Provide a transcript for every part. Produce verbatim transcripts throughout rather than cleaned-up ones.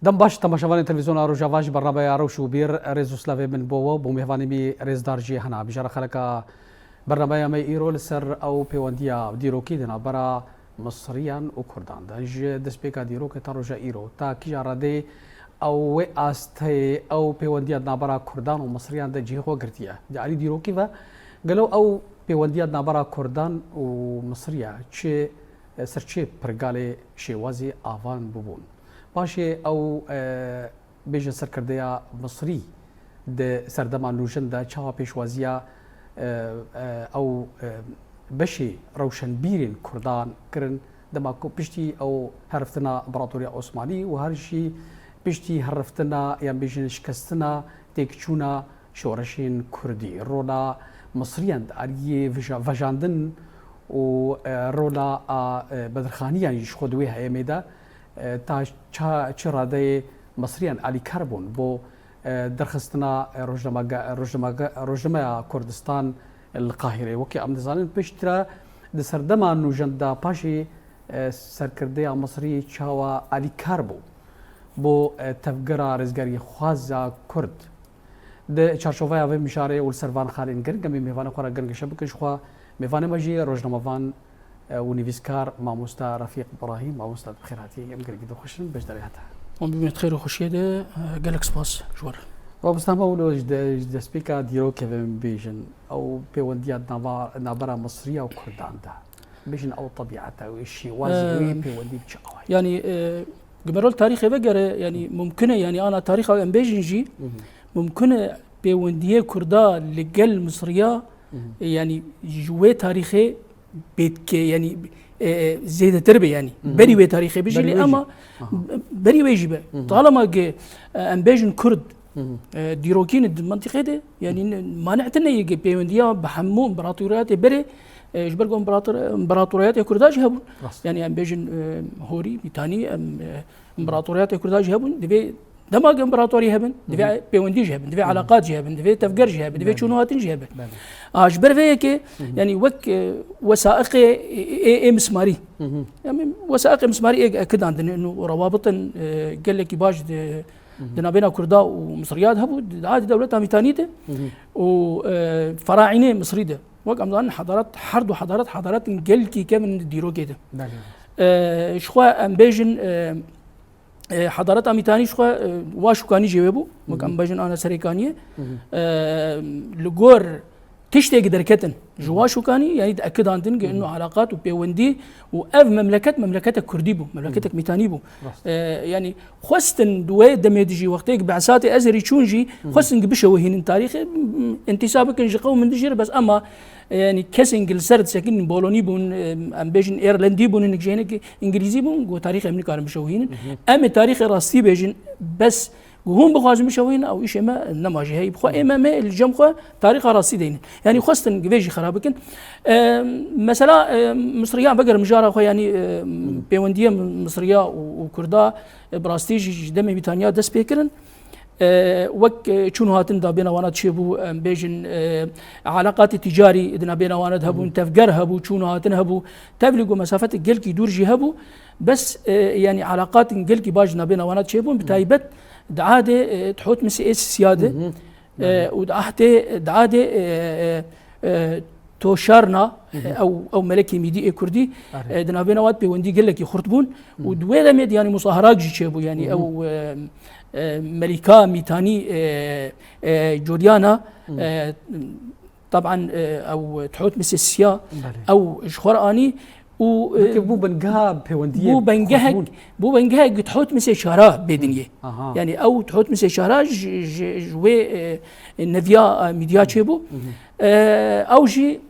Dem baş, temaşevanên Televîzyona Rojava ji bernameya Rewş û Bîr, rêz û slavê min bo we, bo mêvanê me rêzdar jî hena. Bijara xeleka bernameya me îro li ser ew pêwendiya dîrokî di navbera Misriyan û Kurdan de. Ji destpêka dîrokê ta roja îro, ta kîja redeyê ew wê asteyê ew pêwendiya di navbera Kurdan û Misriyan de cihê xwe girtiye? Di alî dîrokî ve gelo ew pêwendiya di navbera Kurdan û Misriya çi, e, ser çi pirgalê şêwazî avan bûbûn? Paşê ew, e, bêjin serkirdeya Misrî di serdema nûjin de çawa pêşwaziya, e, e, ew, e, beşê rewşenbîrên Kurdan kirin, dema ku piştî ew heriftina Împaratoriya Osmanî û her jî piştî heriftina, yan bêjin şikestina têkçûna şoreşên Kurdî, rola Misriyan di aliyê vija-, vejandin û, e, rola a, e, Bedirxaniyan jî ji xwe di wê heyemê de, e, ta ça-, çi radeyê Misriyan alîkar bûn bo, e, derxistina, e, rojnamege-, rojnamege-, rojnameya Kurdistan li Qahirê. Wekî em dizanin, piştre di serdema nûjen de paşê, e, serkirdeya Misrî çawa alîkar bû bo, e, tevgera rizgarîxwaza Kurd. Di çarçoveya vê mijarê û li ser van xalên giring em ê mêvanê xwe re giring geşe bikin. Ji xwe mêvanê me jî rojnamevan, e, û nivîskar mamosta Refîq Birahîm. Mamosta, tu bi xêr hatî. Em girîngî dixweşin beşdarî hate. Hûn bibînit xêr û xweşiyê de, e, gelek spas ji we re. Mamosta, me wilo ji de-, ji destpêka dîrokê ve em bêjin, ew pêwendiya nava-, navbera Misriya û Kurdan de. Bêjin ew tebîeta wê, şêwazê wê, em, pêwendî bi çi awayî? Yanî, e, gemerol tarîxê vegere, yanî mumkin e, yanî ana tarîxa em bêjin jî, Hı hı. mumkin e pêwendiyê Kurda li gel Misriya, Hı hı. e, yanî ji wê tarîxê bêdike, yanî, e, e, zêdetir be yanî. Hı hı. Berî wê tarîxê be jî, Berî lê wê jî. ama Aha. be-, berî wê jî be. Hı hı. Talema ge, e, em bêjin Kurd, Hı hı. e, dîrokî ne di mentiqê de, yanî ne, mane tine ye ge pêwendiya bi hemû împaratoriyatê berê, e, ji ber ku împarator-, împaratoriyatê Kurda jî hebûn. Rast. Yanî em bêjin, e, Horî, Mîtanî, em, e, împaratoriyatê Kurda jî hebûn. Divê dema ge împaratorî hebin, divê Hı hı. pêwendî jî hebin, divê Hı hı. eleqat jî hebin, divê tevger jî hebin, divê Belê. çûn û hatin jî hebin. Belê. A, ji ber vê yekê, Hı hı. yanî wek, e, wesaiqê ê, ê, ê mismarî. Hı hı. Yanî wesaiqê mismarî ê ekidandin û rewabitin, e, gelekî baş di, Hı hı. di navbêna Kurda û Misriya de hebû, di, di dewleta Mîtanî de Hı hı. û, e, Feraînê Misrî de. Wek em zanin hadaret, her du hadaret, hadaretin gelkî kevin di dîrokê de. Belê. E, ji xwe em bêjin, e, e, hadareta Mîtanî ji xwe, e, wa şûkanî jê wê bû, wek Hı hı. em bêjin ana serêkaniyê. Hı hı. E, li gor tiştê ki derketin ji Hı hı. wa şûkanî, yanî diekidandin ki Hı hı. ino eleqat û pêwendî û ev memleket, memleketek Kurdî bû, memleketek Hı hı. Mîtanî bû. Rast. E, yanî xwestin di wê demê de jî, wextê ki Behsatê Ezherî çûn jî, Hı hı. xwestin ki bişewihînin tarîxê, m-, intîsa bikin ji qewmin dijî re, bes ema, e, yanî kesên ki li ser disekinin Bolonî bûn, e, em bêjin Îrlandî bûn, hinek jî hinek Îngilîzî bûn, ku tarîxê em nikarin bişewihînin. Hı hı. Em ê tarîxê rastî bêjin, bes ku hûn bixwazin bişewihînin, ew îşê me nema jî heyî. Bi xwe Hı hı. ê me, me li cem xwe tarîxa rastî deynin. Yanî xwestin vê jî xera bikin. E, mesela, e, Misriya veger mijara xwe, yanî, e, Hı. pêwendiyê Misriya û, û Kurda, e, bi rastî jî ji demê Mîtaniya dest pê kirin. E, wek, e, çûn û hatin di navbêna wana de çêbû, em bêjin, e, eleqatê tîcarî di navbêna wana de hebûn, Hı. tevger hebû, çûn û hatin hebû, tevlî ku mesafetê gelkî dûr jî hebû, bes, e, yanî eleqatên gelkî baş di navbêna wana de çêbûn, bi Hı. taybet di ehdê, e, Thutmesê ê Sisiya de, Hı hı. e, Belê. û di ehdê, di ehdê, e, e, e, Toşarna, Hı hı. e, ew, ew melekê Mîdî ê Kurdî, Erê. e, di navbêna wan de pêwendî gelekî xurt bûn. Hı. Û di wê demê de, yanî, musaharak jî çêbû, yanî, Hı hı. ew, e, e, Melîka Mîtanî, e, e, Coryana, Hı. e, taban, e, ew Thutmesê Sisiya, Belê. ew ji xwe re anî û, e, Belkî bû bengeha pêwendiyê bû bengehek, xurt bûn. bû bengehek Thutmesê Çara bê dinyê. Aha. Yanî ew Thutmesê Çara ji, ji, ji wê, e, neviya, e, Mîdya çêbû. Hı hı. E, ew jî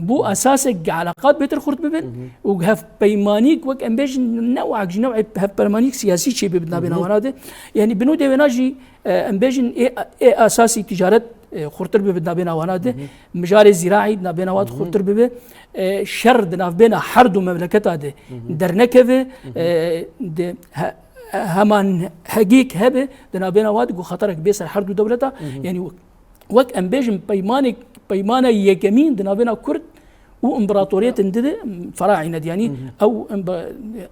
bû esasek eleqat bêtir xurt bibin Hı hı. û hevpeymanîk, wek em bêjin, newek ji newê hevpeymanîk siyasî çêbibe di navbêna Hı hı. wana de. Yanî bi nû dê wêna jî, e, em bêjin, ê, ê esasî ticaret, e, xurtir bibe di navbêna wana de. Hı hı. Mijarê zîraî di navbêna wan de Hı hı. xurtir bibe. E, şer di navbêna her du memleketa de Hı hı. dernekeve, Hı hı. e, de he-, heman hegîk hebe di navbêna wan de ku xeterek bê ser her du dewleta. Hı hı. Yanî wek em bêjin peymanek, peymana yekemîn di navbêna Kurd û împaratoriyetên di de, Feraîne de, yanî Hı hı. ew împa-,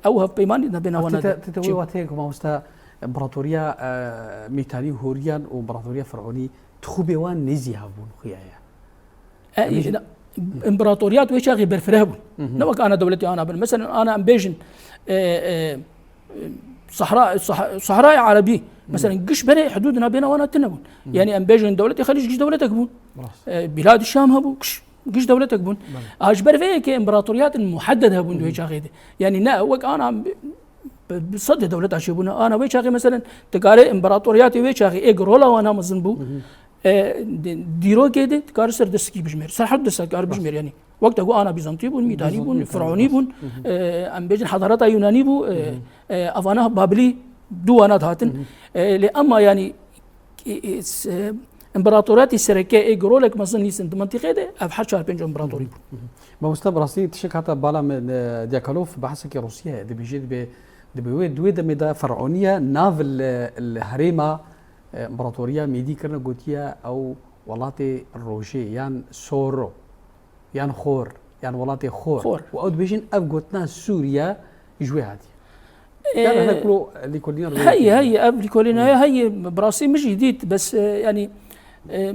ew hevpeymanî di navbêna wana Tê de te, tê te wê çêbû. Wateyê ku mamosta, împaratoriya, e, Mîtanî horiyan û împaratoriya Fer'onî tixûbê wan nêzî hev bûn xuya ye. E, Em jî na-, împaratoriyat wê çaxê berfireh bûn. Mhm. Ne wek ana dewletê ana bin. Mesela ana em bêjin, e, e, Sahra, Sah-, Sahrayê Erebî. Mesela giş berê hudûd nabêna wana tune bûn. Mhm. Yani em bêjin dewletê Xelîc giş dewletek bûn. Rast. E, Bilad Şam hebû, giş, giş dewletek bûn. Belê. A ji ber vê yekê împaratoriyatên muhedded hebûn di wê çaxê de. Yani ne wek ana bi, bi, bi sedê dewleta çêbûne. Ana wê çaxê mesela dikare împaratoriyatê wê çaxê ê rola wana mezin bû. Mhm. E, di-, dîrokê de dikare ser destekî bijmêr. Ser heft destek dikare bijmêr yani. Wek te got ana Bîzantî bûn, Mîtanî bûn, Fer'onî bûn, e, em bêjin hadareta Yunanî bû, e, e, evana Babilî dû wana dihatin. E, lê ema yani, e, e, s-, e, împaratoriyatê sereke ê rolek mezin lîstin di mentiqê de ev her çar pênc împaratorî bûn. Mamoste, bi rastî tiştek hata bala min, e, Dyakanov behsekî Rûsya ye. Dibêje dibe, dibe wê di wê demê de Fer'oniye nav li, li herêma, e, împaratoriya Mêdî kirine, gotiye ew welatê rojê yan soro. Yan xor, yan welatê xor. Xor. Û ew dibêjin ev gotina Sûriye ji wê hatiye. Ee, Yan hinek wilo lêkolîna re heye, heye, ev lêkolînaya heye, bi rastî min jî dît, bes, e, yani, e,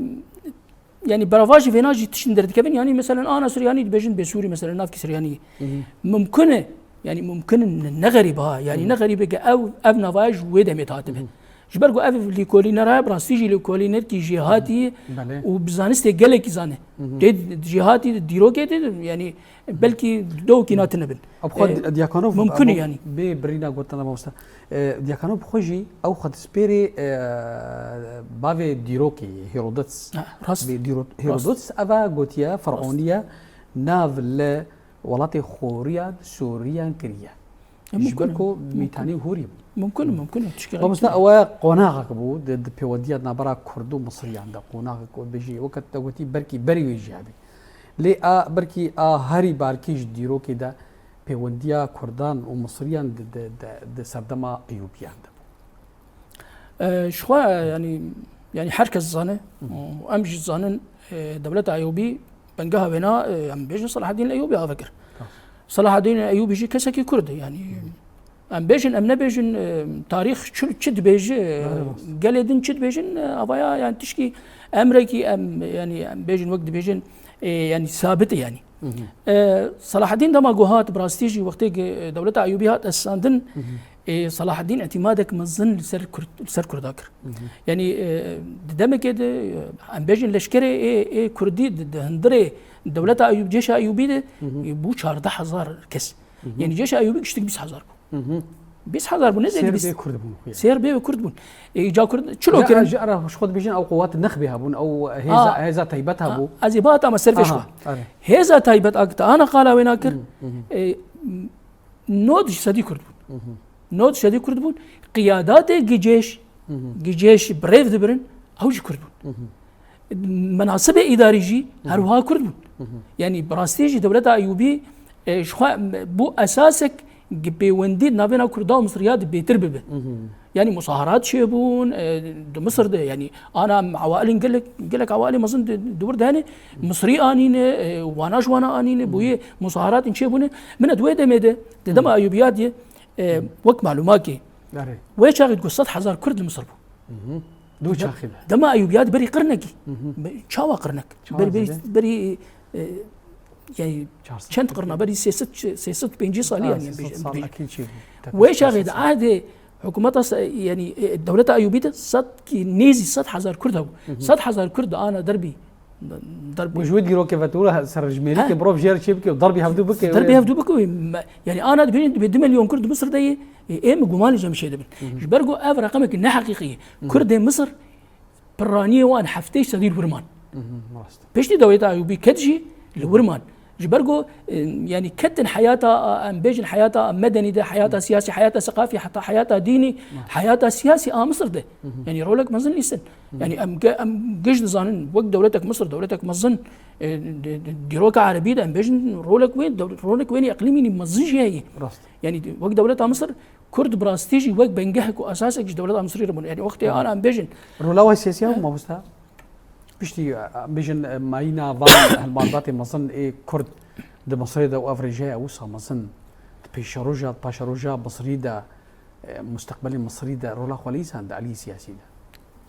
yani berava jî vêna jî tiştin derdikevin, yani mesela ana Suryanî dibêjin bê Sûrî, mesela navkî Suryanî. Hı hı. Mumkin e, yani mumkin e, ne, ne xerîb ha, yani ne xerîb e ke ev, ev navaya ji wê demê hatibe. Hı hı. Ji ber ku ev lêkolîneraya bi rastî jî lêkolînerkî jêhatî Belê. û bi zanistê gelekî zane. Hı hı. Tê jêhatî di dîrokê de, yani belkî dewkî natine bin. Ev xwe Ee, Di-, Dyakanov mumkin e ev yani. Bê birîna gotina mamoste. Ee, Dyakanov xwe jî ew xwe dispêrê, ee, bavê dîrokê Herodots. Ha, rast. Bê dîro-, Rast. Herodots eva gotiye, Fer'oniye nav li welatê xoriyan, Sûriyan kiriye. E, Ji ber mumkin e. ku Mîtanî hûrî bû. Mumkin e, mumkin e. Tişkî Mamoste, ew qonaxek bû, di, di pêwendiya navbera Kurd û Misriyan de qonaxek ku bêjî, weke te gotî, berkî berî wê jî hebî. Lê a, berkî a herî balkêş dîrokê de pêwendiya Kurdan û Misriyan di, di, di, di serdema Eyûbiyan de bû. E, ji xwe, yani, yani her kes zane, Hı hı. û em jî zanin, e, dewleta Eyûbî bengeha wêna, e, em bêjin Selahaddîn Eyûbî ava kir. Tamam. Selahaddîn Eyûbî jî kesekî Kurd e, yani, Hı hı. em bêjin, em nebêjin, e, tarîx çi, çi dibêje, e, Belê, rast. gelê din çi dibêjin, e, avaya, yani, tişkî emrekî em, yani, em bêjin wek dibêjin, e, yani, sabit e, yani. Hı hı. E, Selahaddîn dema ku hat, bi rastî jî wextê ku, e, dewleta Eyûbî hat esasandin, Hı hı. e, Selahaddîn îtîmadek mezin li ser Kurd, li ser Kurda kir. Hı hı. Yani, e, di demekê de, e, em bêjin leşkerê ê, ê Kurdî di, di hundirê dewleta Eyûb, cêşa Eyûbî de, Hı hı. e, bû çardeh hezar kes. Hı hı. Yani cêşa Eyûbî giştik bîst hezar bû. Hı hı. Bîst hezar bû, ne zêde Sêr bîst. bê Kurd bûn xuya. Sêr bê Kurd bûn. E, îca Kurd, çilo Ji, kirin? ji ara xwe dibêjin ew quwat nexbê hebûn, ew hêza, Ha. hêza taybet hebû. Ha, ez ê bihata me ser vê Aha, şwa. evet. Hêza taybet a kita ana qala wê nakir, Hı, hı hı. e, nod ji sedî Kurd bûn. Hı hı. Nod ji sedî Kurd bûn. Qiyadatê gicêş, Hı hı. gicêş bi rêv dibirin, ew jî Kurd bûn. Hı hı. Menasibê îdarî jî Hı hı. her wiha Kurd bûn. Hı hı. Yani bi rastî jî dewleta Eyûbî, e, ji xwe bû esasek gi pêwendî navêna Kurda û Misriya di bêtir bibe. Hı hı. Yani musaharat çêbûn, e, di Misir de, yani ana ewailin gelek, gelek ewailê mezin di, di wir de hene, Misrî anîne, e, wana ji wana anîne, Hı hı. bûyê musaharatên çêbûne. Min di wê demê de, di dema Hı. Eyûbiya diye, e, Hı. wek malûmakê, Erê. wê çaxê ku sed hezar Kurd li Misir bû. Hı hı. Dû çaxî be. Dema Eyûbiya di berî qirnekî. Hı hı. Be-, çawa qirnek? Çawa Berî, berî, zêde? berî, e, yani Çar sed çend qirna? Berî sê sed, sê sed pêncî salî Ha, yani sê sed bêj-, sal bêj-, ekî çî bû. Wê çaxê de ehdê hikûmeta se-, yani, e, dewleta Eyûbî de sed kî nêzî sed hezar Kurd hebû. Hı hı. Sed hezar Kurd ana derbî, derbî. Ji wê dîrokê ve tu serjimêrî Ha. ke mirov jê re çê bike û derbî hevdû bike. Derbî hevdû bike wê me-, yani ana dibêjin dibê du milyon Kurd di Misir de ye, e, ê min gumanê cem çê dibin. Hı hı. Ji ber ku ev reqemekî neheqîqî ye. Hı hı. Kurdê Misir piraniyê wan heftê sedî li wir man. Hı hı, rast. Piştî dewleta Eyûbî ket jî li wir man. Ji ber ku, e, yani ketin heyata, e, em bêjin heyata medenî de, heyata Hı. siyasî, heyata seqafî, heta heyata dînî, Hı. heyata siyasî a Misir de. Hı hı. Yani rolek mezin lîstin. Hı hı. Yani em ge-, em giş dizanin wek dewletek Misir, dewletek mezin, e, di, di, dîroka Erebî de em bêjin rolek wê, dew-, rolek wênî eqlîmînî mezin jî heye. Rast. Yani wek dewleta Misir, Kurd bi rastî jî wek bengehek û esasek ji dewleta Misirî re bûn. Yani wextê Hı. ana em bêjin. Rola wê siyasî ya Hı. mamosta? Piştî, e, em bêjin, e, mayîna van hilmalbatê mezin ê Kurd di Misirê de û ev rêjeya wisa mezin di pêşeroja, paşeroja Misirî de, e, e, musteqbelê Misrî de rola xwe lîsan di aliyê siyasî de?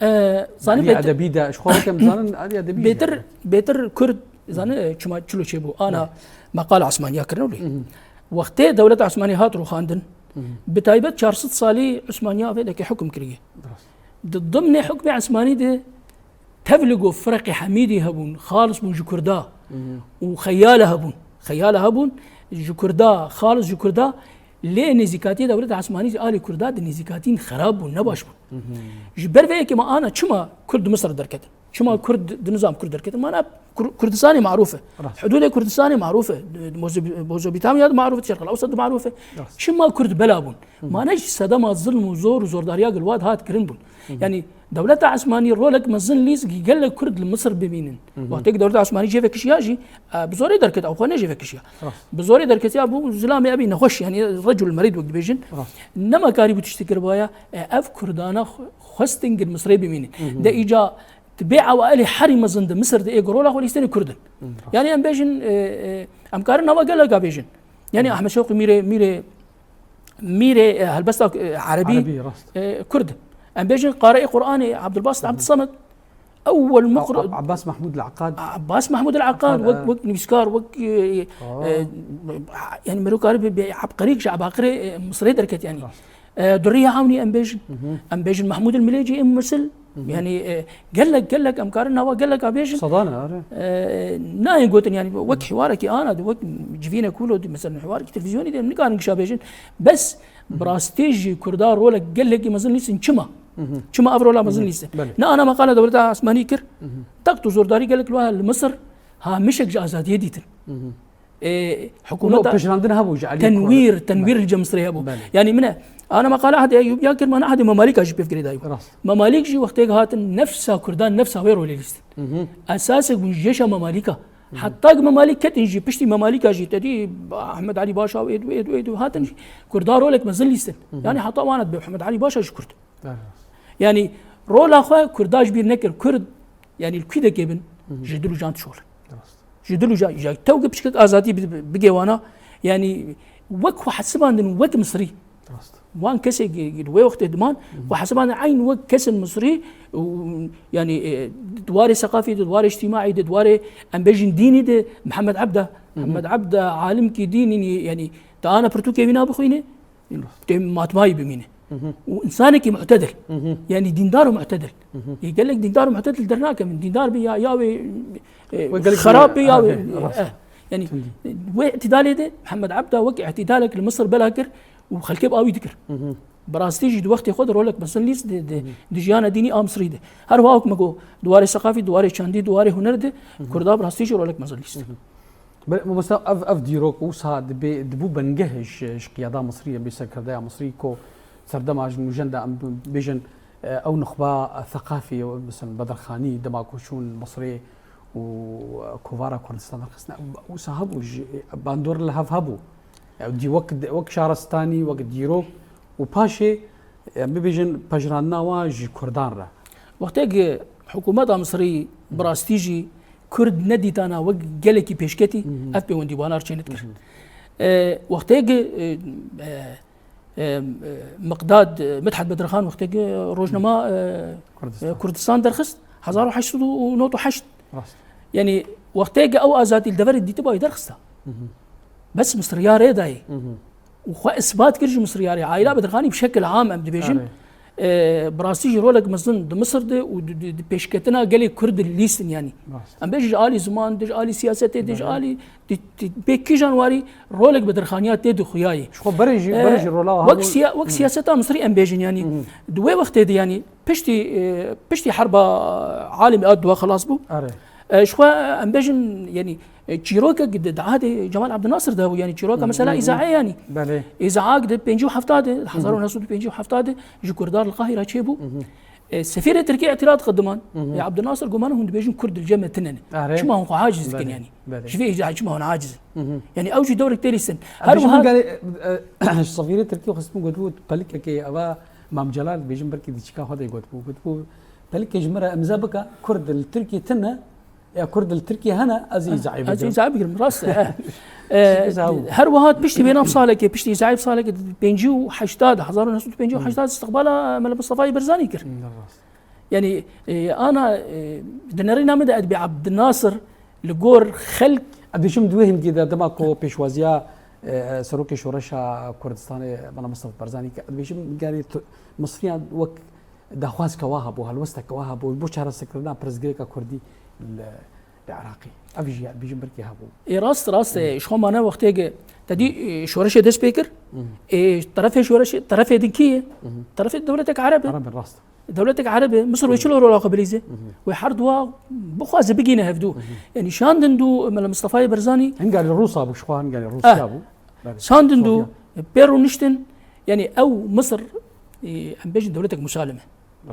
E, zanî Aliyê bêtir, edebî de, ji xwe weke em zanin, aliyê edebî jî bêtir, yani. Bêtir Kurd, zanî, e, çima çilo çêbû? Ana meqala Osmaniya kirin wî. Hı hı. Wextê dewleta Osmanî hat rûxandin, Hı hı. bi taybet çar sed salî Osmaniya vê lekê hukm kiriye. Rast. Di dimnê hukmê Osmanî de tevlig û firqê hemîdî hebûn, xalis bûn ji Kurda Hı hı. û xeyala hebûn. Xeyala hebûn ji Kurda, xalis ji Kurda, lê nêzîkatiyê dewleta Osmanî ji alî Kurda di nêzîkatiyên xerab bûn, ne baş bûn. Hı hı. Ji ber vê yekê me ana çima Kurd di Misir derketin? Çima Kurd di nizam Kurd derketin? Mana Kur-, Kurdistanê marûf e. Rast. Hudûdê Kurdistanê marûf e. Mozo-, Mozopotamiya di marûf e, Şerq el Ewsat di marûf e. Rast. Çima Kurd bela bûn? Hı hı. Mana ji sedema zilm û zor û zordariya gilwad hat kirin bûn. Hı hı. Yani dewleta Osmanî rolek mezin lîst gelek Kurd li Misir bimînin. Hı hı. Wextê ki dewleta Osmanî jê vekişiya jî, e, bi zorê derket, ew xwe ne jê vekişiya. Rast. Bi zorê derketiya bû zilamê ebî nexweş, yani recul merîd wek dibêjin. Rast. Nema karî bû tiştê kiribaya, e, ev Kurdana xwe-, xwestin gir Misirê bimînin. Hı hı. De îca Di bê ewailê herî mezin di Misir de ê ku rola xwe lîstêne Kurd in. Hı, rast. Yani em bêjin, e, e, em karin nava geleka bêjin. Yani Hı. Ahmet Şewqî Mîrê, Mîrê, Mîrê, e, helbesta, e, Erebî, Erebî, rast. e, Kurd in. Em bêjin qareê Qur'anê Abdulbasit Hı. Abdulsamed, ewwel Ab-, muqr- Ab-, Abbas Mahmud el-Akkad. Abbas Mahmud el-Akkad, Akkad, wek, e. wek nivîskar, wek, e, Aa. e, yani mero kari bi, bi ebqerîk ji ebaqirê, e, Misirê derket yani. Rast. E, Durriye Awnî em bêjin. Hı hı. Em bêjin Mahmud el Milêcî ê mumessil. Hı hı. Yani, e, gelek, gelek em karin nava geleka bêjin. Sedan e, are. E, nayên gotin yani wek hiwarekî ana de, wek civînek wilo de, mesela hiwarekî televîzyonî de em nikarin gişa bêjin. Bes Hı hı. bi rastî jî Kurda rolek gelekî mezin lîstin çima? Hı hı. Çima ev rola mezin Hı hı. lîstin? Belê. Ne ana meqala dewleta Osmanî kir. Hı hı. Text û zordarî gelek li wa li Misir ha mişek ji azadiyê dîtin. Hı hı. E, Hikûmeta Wilo pejirandin hebû ji alî tenwîr, Kurd. tenwîr Belê. li cem Misirê hebû. Belê. Yani min e, ana meqala Ehedê Eyûbiya kir, mana Ehedê Memalîka jî pêv girêdayî bû. Rast. Memalîk jî wextê hatin nefsa Kurdan, nefsa wê rolê lîstin. Hı hı. Esasek bûn ji jeşa Memalîka. Hı hı. Heta ki Memalîk ketin jî, piştî Memalîka jî te dî Ahmed Alî Başa û êd û êd û êd û hatin jî Kurda rolek mezin lîstin. Hı hı. Yani heta wana dibe Ahmed Alî Başa ji Kurd. Rast. Yani rola xwe Kurda ji bîr nekir. Kurd, yani li kû de kê bin, Hı hı. ji dil û can tişolin. Rast. Ji dil û can, ya tew ki piçkek azadî bi-, bi-, bigê wana, yani wek xwe hesibandin wek Misirî. Rast. Wan kesê ki, ki di wê wextê diman, Hı hı. xwe hesibandin eyn wek kesên Misirî, û, yani, e, di warê seqafî de, di warê îctîmaî de, di warê em bêjin dînî de, Mihemed Ebda. Hı hı. Mihemed Ebda alimkî dînî, yani, te ana pirtûkê wî nabixwîne, Rast. tê matmayî bimîne. Hı hı. Û insanekî mu'tedil. Hı hı. Yani dîndar û mu'tedil. Hı hı. Yê gelek dîndar û mu'tedil dernakevin. Dîndar bi ya, ya wê, e, Wê gelek xerab bi ya ha, wê, he, rast. e, yani Tundî. wê îtidalê de Mihemed Ebda wek îtidalek li Misir bela kir û xelkê bi awî dikir. Hı hı. Bi rastî jî di wextê xwe de rolek mezin lîst di, di, Hı hı. di jiyana dînî a Misirî de. Her wiha wek me got, di warê seqafî, di warê çandî, di warê huner de Hı hı. Kurda bi rastî jî rolek mezin lîst. Hı hı. Belê, mamosta, ev, ev dîrok wisa dibê, dibû bingeh ji, ji qiyada Misrî, bê serkerdeya Misrî ku serdema ji nûjen de em bêjin, e, ew nuxba theqafî, mesela Bedirxanî, dema ku çûn Misrê û, e, kovara Kurdistan derxistine, wisa hebû, ji, bandor li hev hebû. Ew dî wek, wek şaristanî, wek dîrok û paşê, em bibêjin, pejirandina wan ji Kurdan re. Wextê ki hikûmeta Misirî bi rastî jî Kurd nedîtana wek gelekî pêşketî, Hı hı. ev pêwendî bi wana re çênedikir. Hı hı. E, wextê ki, e, e, e, Miqdad, e, Midhat Bedirxan wextê ki rojnama, e, Kurdistan. e, Kurdistan derxist, hezar û heşt sed û nod û heşt. Rast. Yani wextê ki ew azadî li deverê dîtibayî derxista. Hı hı. Bes Misiriya rê dayê. Hı hı. Û xwe isbat kir ji Misiriyarê. Aîla Bedirxanî bi şekil am em dibêjin. Erê. E, bi rastî jî rolek mezin di Misir de û di, di, di pêşketina gelê Kurd de lîstin yanî. Rast. Em bêjin ji alî ziman de, ji alî siyasetê de, ji Belê. alî di, di, pê kîjan warî rolek Bedirxaniya tê dixuyayê. Ji xwe berê jî, E, berê jî rola wek hebû. siya-, wek Hı. siyaseta Misirî em bêjin yanî. Hı hı. Di wê wextê de yanî piştî, e, piştî herba alimê a duwa xelas bû. Erê. E, ji xwe em bêjin, yanî, e, çîrokek di, di ahdê Cemal Abdulnasir de bû, yanî çîroka Hı, mesela hı, hı. Îzaê, yanî. Belê. Îzaak di pêncî û hefta de, Hı hı. hezar û neh sed û pêncî û hefta de ji Kurdan li Qahîra çêbû. Hı hı. E, sefîrê Tirkî îtîraz qediman. Hı hı. E, Abdulnasir goman hûn dibêjin Kurd li cem me tine ne. Erê. Çima hûn xwe aciz dikin Belê, yanî? belê. Ji vê Îzaê çima hûn aciz in? Hı hı. Yanî ew jî dewrek tê lîstin. Her Dibêjin wiha min gelê, e, e, sefîrê Tirkî xistin gotibû pelikekê eva Mam Celal dibêjin belkî di çîka xwe de gotibû. Gotibû, pelikê ji min re imza bike, Kurd li Tirkiyê tune, Ya Kurd li Tirkiye hene, ez îzayê Ez bigirim. îzayê bigirim, rast e. He. E, Keza û- her wiha piştî vê nav salekê, piştî îzayê salekê pêncî û heştad, hezar û neh sed û pêncî û heştad istiqbala Mela Mistefayê Barzanî kir. Rast. Yanî e, ana e, di nerîna min de ez dibê Abdinasir li gor xelk Ez dibêjim di wê hingê de dema ku pêşwaziya e, serokê Şoreşa Kurdistanê Mela Mistefa Barzanî kir, ez dibêjim gelê tu- Misriyan wek daxwazeke wa hebû, helwesteke wa hebû bo çareserkirina pirsgirêka Kurdî li, li Iraqê. Ev jî ez dibêjim belkî hebû. Ê rast, rast e, ji xwe mane wextê ke te dî e, şoreşê dest pê kir. Ê terefê şoreşê, terefê din kî ye? Terefê dewletek ereb e. Ereb e, rast. Dewletek ereb e, Misir wê çilo rola xwe bilîze? Wê her duwa bixwaze bigîne hevdû. Yanî şandin dû Mela Mistefayê Barzanî. Hinga li Rûsa bû, ji xwe hinga li Rûsya bû. Belê. Şandin dû Sofya. pê rûniştin. Yanî ew Misir e, em bêjin dewletek musalim e.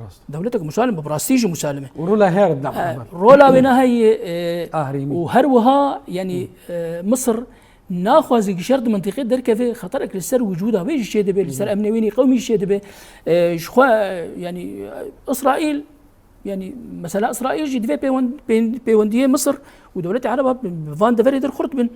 Rast. Dewletek musalim e, bi rastî jî musalim e. Û rola her di E, navê. Rola wê ne heye e, Ahrîmî. û her wiha yanî e, Misir naxwaze ki şer di mintîqê derkeve, xeterek li ser wicûda wê jî çêdibe, li ser emnê wînî qewmî jî çêdibe. E, ji xwe e, yanî e, Îsraîl, yanî mesela Îsraîl jî divê pêwend- pên- pêwendiyê Misir û dewletê Ereba bi van deverê der xurt bin.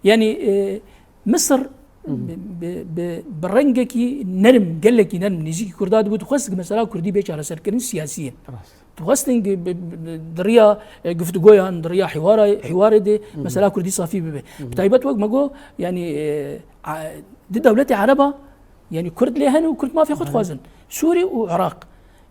Yanî e, Misir bi, bi, bi, bi rengekî nerm, gelekî nerm, nêzîkî Kurda dibû, dixwest ki mesela Kurdî bê çareserkirin siyasî ye. Rast. Dixwestin ki bi- bi- di riya e, guftûgoyan, di riya hiwara, hiwarê de mesela Kurdî safî bibe. Bi taybet wek me got, yanî e, a- di dewletê Ereba, yanî Kurd lê hene û Kurd mafê xwe dixwazin. Sûrî û Iraq.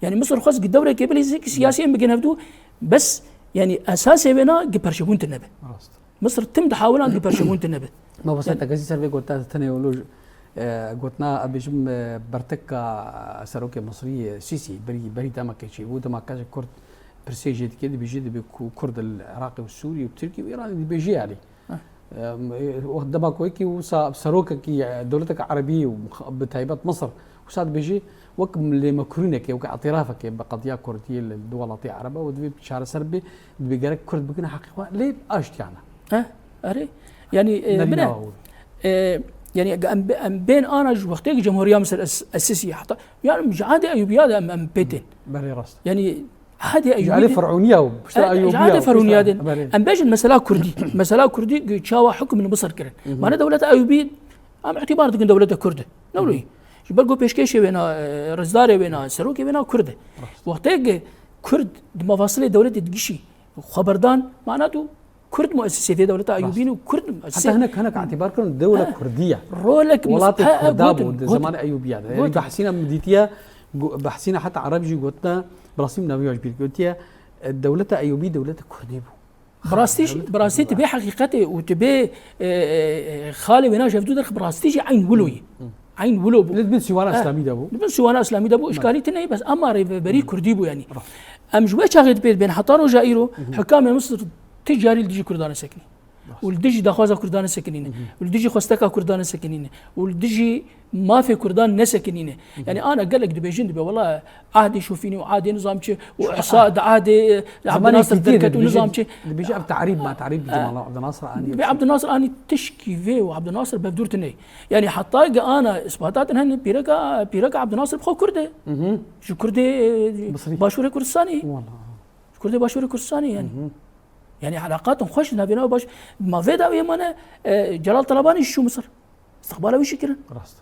Yanî Misir xwest ki dewrekê bilîze ki siyasî em bigin hevdû, bes yanî esasê wê na ki perçebûn tune be. Rast. Misir tim dihawilan ki perçebûn tune be. Mamoste, te kesî ser vê gotina tenê wilo, e, gotina, ez bêjim, e, berteka serokê Misrî, e, Sîsî, berî, berî demekê çêbû, dema kesek Kurd pirsê jê dike, dibêjê, dibê ku Kurd li Iraqê û Sûriyê û Tirkiyê û Îranê dibêjê, yanî. Em, e, dema ku wekî wisa serokekî, e, dewleteke erebî û bi taybet Misir, wisa dibêjê, wek lêmekurînekê, wek îtirafekê bi qediya Kurdiyê li du welatê erebe û divê çareser bê, dibê gerek Kurd bigine heqê xwe, lê aştiyane. He, erê. Yanî e, Nerîna bine. wa wilo. E, yanî em, em bên ana ji wextê ki Cemhuriya Misir es- esisî heta. Yanî ji adê Eyûbiya de em, em pê tên. Belê, rast. Yanî adê Ji Eyûbî alê de- Ferûniya û pişta E, Eyûbiya. ji adê Ferûniya din. Belê. Em bêjin mesela Kurdî. Mesela Kurdî çawa hukm li Misir kirin. Mane dewleta Eyûbî em îtibar dikin dewleta Kurd. Ne wilo? Ji ber ku pêşkêşê wê na, e, rêzdarê wê na, serokê wê na Kurd e. Wextê ki Kurd di mefasilê dewletê digişî xwe berdan, mana tu Kurd muesisê vê dewleta Eyûbî ne û Kurd Heta muesisê. hinek, hinek îtibar kirin dewle Ha. Kurdî ye. Rolek Welatê ha, ha, Kurda gotin, bû, di gotin. zemanê Eyûbiya de. Yanî Gotin. behsîna min dîtiye, go- behsîna heta Ereb jî gotina, bi rastî min naviya ji bîr gotiye, e, dewleta Eyûbî dewleta Kurdî bû. Bi rastî jî, bi rastî tu bê heqîqetê û tu bê e, e, e, xalê wêna ji hevdû derx bi rastî jî eyn wilo yî. Eyn wilo bû. Li bin Sîwana Ha. Îslamî de bû. Li bin Sîwana Îslamî de bû, îşkalî tune ye, bes ema rêveberî Kurdî bû yanî. Em ji wê çaxê dibê dibên heta roja îro, hikamê Misir ti carî li dijî Kurdan e sekinî. Û li dijî daxwaza Kurdan e sekinîne. Û li dijî xwesteka Kurdan e sekinîne. Û li dijî mafê Kurdan nesekinîne. Yanî ana gelek dibêjin dibe, wela ahdê şofînî û ahdê nizam çi û ihsa di ahdê, e, Abdinasir derket û nizam çi. Dibêje ev tarîb ma tarîb bi Cemal Abdinasir anî. Bi Abdinasir anî tişkî vê û Abdinasir bevdûr tune. Yanî heta ki ana isbatatin hene pîreka, pîreka Abdinasir bi xwe Kurd e. Ji Kurdê e, Misrî. Başûrê Kurdistanê. Wala. Ji Kurdê Başûrê Kurdistanê yanî. Yanî eleqatin xweş navê nava baş. Ma vê dawiyê mane e, Celal Talabanî jî çû Misir. Istiqbala wî jî kirin. Rast.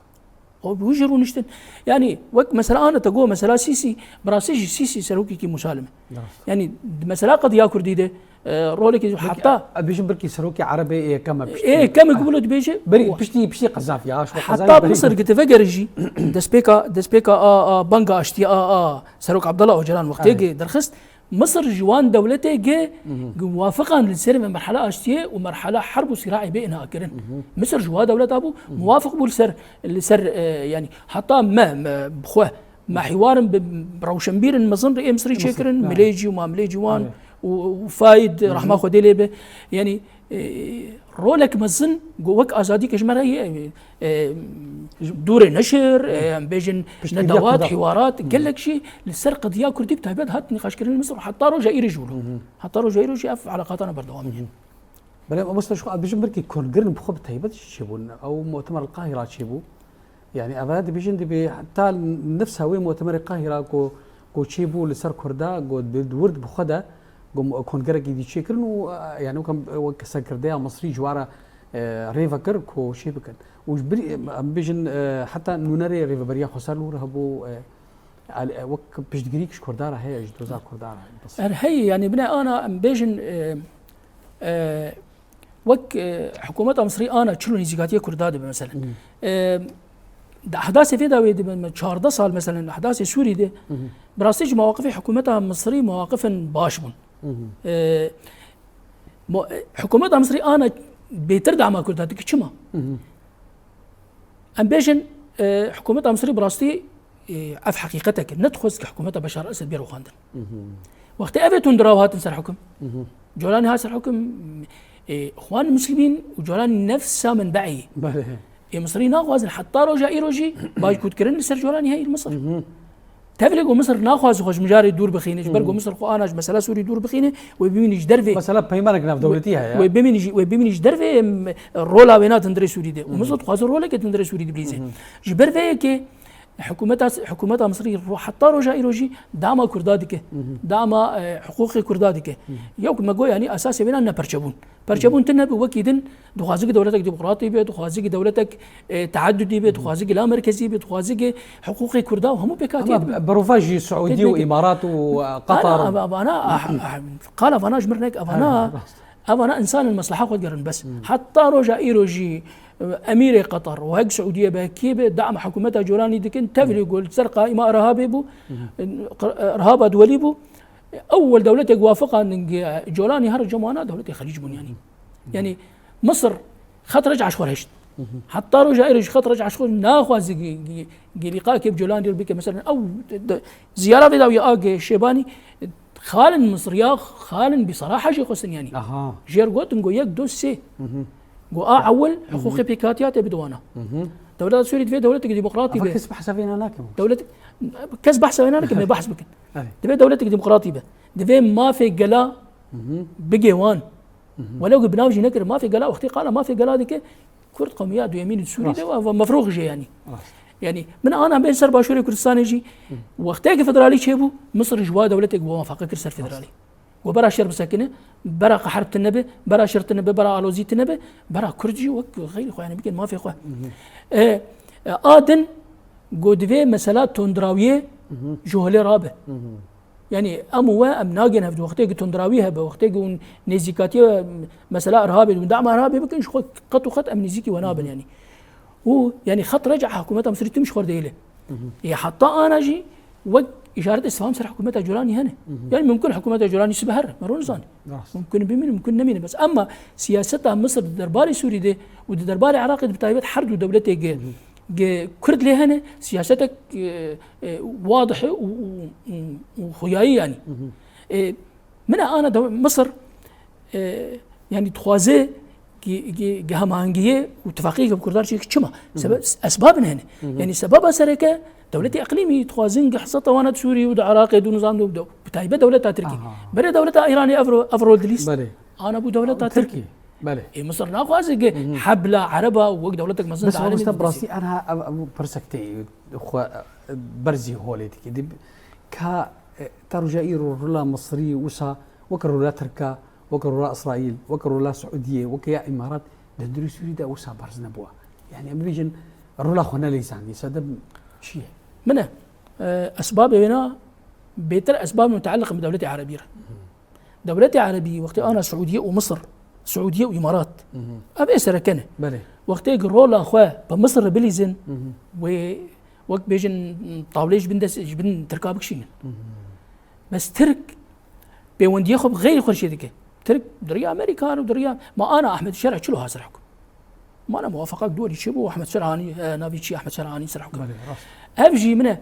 O bi wî jî rûniştin. Yanî wek mesela ana te got mesela Sîsî, bi rastî jî Sîsî serokekî musalim e. Rast. Yanî mesela qediya Kurdî de e, rolekî heta Ez bêjim belkî serokê Erebê ê yekem e piştî. ê yekem e ku wilo dibêje. Berî piştî, piştî Qezafî, ya, şu Qezafî Heta berî. Misir ki tu vegerî jî destpêka, destpêka a, a banga aştiyê a, a Serok Abdullah Ocalan wextê ki derxist, Misir ji wan dewletê ki muwafiqan li ser ve merhala aştiyê û merhala herb û sîraê bê ina kirin. Misir ji wa dewleta bû, muwafiq bû li ser, li ser e, yanî heta me, me bi xwe, me hîwarin bi rewşenbîrin mezin rê ê Misirî çêkirin, Milêcî û Mamilêcî wan û, û Faîd, rehma Xwedê lê be. Yanî e, rolek mezin ku wek azadî ke ji me re ye, e, dûrê neşir, e, em bêjin Piştgiriya nedawat, Kurdan. Hîwarat, gelek jî li ser qediya Kurdî bi taybet hat nîqaşkirin li Misir. Heta roja îrê jî wilo. Heta roja îro jî ev eleqatana berdewam e. Belê, mamoste, ji xwe ez bêjim belkî kongirin bi xwe bi taybet jî çêbûn. Ew mutemer li Qahîra çêbû. Yanî ev dibêjin dibê heta nifsa wê mutemerê Qahîra ku, ku çêbû li ser Kurda, ku di, di wir di bi xwe de Gom-, kongerekî dî çêkirin û, e, yani wek, wek serkirdeya Misrî ji wara, e, rê vekir ku çê bikin. Û ji bir, em bêjin, e, heta nûnerê rêveberiya Xweser li wir hebû, e, al-, e, wek piştgirîk ji Kurdan re heye, ji doza Kurdan re. Er heye, yani bine ana em bêjin, e, e, wek, e, hikûmeta Misrî ana çilo nêzîkatiyê Kurda dibe mesela. Hmm. E, di ehdasê vê dawê dibe me çardeh sal mesela, ehdasê Sûrî de, Hı hı. bi rastî ji mewaqifê hikûmeta Misrî mewaqifin baş bûn. Hı hı. E, mo-, e, hikûmeta Misrî ana bêtir dama Kurda dike. Çima? Hı hı. Em bêjin, e, hikûmeta Misrî bi rastî, e, ev heqîqetek e. Nedixwest ki hikûmeta Beşar Esed bê rûxandin. Hı hı. Wextê ev ê tundiraw hatin ser hukm. Hı hı. Colanî hat ser hukm, e, Xwan Muslimîn û Colanî nefsa menbe'î. Belê. Ê Misrî naxwazin heta roja îro jî baykûtkirin li ser Colanî heye li Misir. Hı hı. Tevlê ku Misir naxwaze xwe ji mijarê dûr bixîne, ji ber ku Hı hı. Misir xwe ana ji mesela Sûrî dûr bixîne, wê bimînî ji dervê. Mesela peymanek navdewletî heye. Wê bimînî jî, wê bimînî ji dervê, em, rola wê na di hundirê Sûrî de. Û Hı hı. Misir dixwaze roleke di hundirê Sûrî de bilîze. Hı hı. Ji ber vê yekê hikûmeta, hikûmeta Misrî ro-, heta roja îro jî dama Kurda dike. Hı hı. Dama, e, hiqûqê Kurda dike. Hı hı. Yew ku me got, yanî esasê wê na ne perçebûn. Perçebûn tune bi wekî din dixwaze ki dewletek demokratî be, dixwaze ki dewletek, e, teadudî be, dixwaze ki la merkezî be, dixwaze ki hiqûqê Kurda û hemû pêkhatiyê dibe. Ama berova jî Suudî û Îmarat û, e, Qatar. Ana, ana, ana, ah, ah, qala vana ji mir nek, evana, Ha, rast. evana însanên mesleha xwe digerin bes. Hmm. Heta roja îro jî, e, emîrê Qatar û hek Suudiye be, kê be, dama hikûmeta Colanî dikin, tevlî ku li ser qaîma Irhabê bû, e, qir-, e, Irhaba duwelî bû. Ewwel dewletek wafiqandin ge Colanî her cem wana dewletê Xelîc bûn yanî. Yanî Misir xet reca ji xwe hişt. Heta roja êrê ji xet reca ji xwe naxwaze ge, ge, ge lîqakê bi Colanî re bike. Mesela ew de, ziyara vê dawiya a ge Şêbanî, xalin Misir ya xalin bi saraha jê xwestin yanî. Aha. Jêr gotin go yek, du, sê. Go a ewwel hiqûqê pêkhatiyatê bi diwana. Dewleta Sûrî divê dewletek demokratî be. Kes behsa vê na nake. Dewlet, kes behsa wê nake, me behs bikin. Evet. Divê dewletek demokratî be. Divê mafê gela Hı hı. bigê wan. Hı hı. Welew ki binav jî nekir, mafê gela, wextê qala mafê gela dike, Kurd qewmiya duyemîn Sûrî de Rast. ve, ve mefrûx jê yanî. Rast. Yanî, min ana bên ser Başûrê Kurdistanê jî, Hı. wextê ki federalî çêbû, Misir ji wa dewletek bi wefaqe kir ser federalî. Go bera şer bisekine, bera qeher tine be, bera şer tine be, bera alozî tine be, bera Kurd jî wek xeyrî xwe, yanî bikin mafê xwe. Hı hı. E, e, a din, go divê mesela tundrawiyê Hı hı. ji holê rabe. Hı hı. Yanî em û we em nagên hevdu. Wextê ki tundrawî hebe, wextê ki hûn nêzîkatiye mesela Irhabê, hûn dama Irhabê bikin, ji xwe qet û qet em nêzîkî we nabin yanî. Û yanî xet reca hikûmeta Misrî tim ji xwe dêle. Ê heta ana jî wek îşaret îstifham ser hikûmeta Colanî hene. Yanî mimkun hikûmeta Colanî sibe here, me ro nizane. Rast. Mimkun bimîne, mimkun nemîne. Bes emma siyaseta Misir di derbarê Sûrî de û di derbarê Iraqê de bi taybet her du dewletê ge, ge Kurd lê hene, siyasetek, e, e, wadih e û, û, û, û xuyayî yanî. E, min e ana dew-, Misir, e, yanî dixwaze ge, ge, ge hemahengiyê û tifaqiyeke bi Kurdan çêke çima? Sebe-, esbabin hene. Yanî sebaba sereke dewletê eqlîmî dixwazin ge heseta wana di Sûrî û di Iraqê de û nizam de û de, bi taybet dewleta Tirkî. Aha. Berê dewleta Îranê ev ro-, ev rol dilîst. Belê. Ana bû dewleta Tirkî. Belê. Ê Misir naxwaze ge hebla Ereba û wek dewletek mezin Bes di alemê wabiste bi rastî bidîse. Ana ev, ev pirsek tê xwe berzî holê dike. Dib-, ka, e, ta roja îro rola Misirî wisa weke rola Tirka, weke rola Îsraîl, weke rola Siûdiyê, weke ya Îmarat di hundirê Sûrî de wisa berz nebûwa. Yanî em bibêjin rola xwe neleyzandiye. Sebeb çi ye? Min e, e, esbabê wêna bêtir esbab mutealiq in bi dewletê Erebî re. Dewletê Erebî wextê ana Siûdiye û Misir, Siûdiye û Îmarat, Hı hı. ev ê sereke ne. Belê. Wextê ki rola xwe bi Misir re bilîzin, Hı hı. wê wek bêjin tawlê ji bin dest, ji bin Tirka bikişînin. Hı hı. Bes Tirk pêwendiyê xwe bi xeyrî xwe re çêdike. Tirk di riya Amerîka û di riya, ma ana Ahmed Şera çilo hat ser hukm. Mala muwafaqak duwarî çêbû, Ahmed Şera anî, e, navî çi Ahmed Şera anî ser hukm. Belê, rast. Ev jî min e,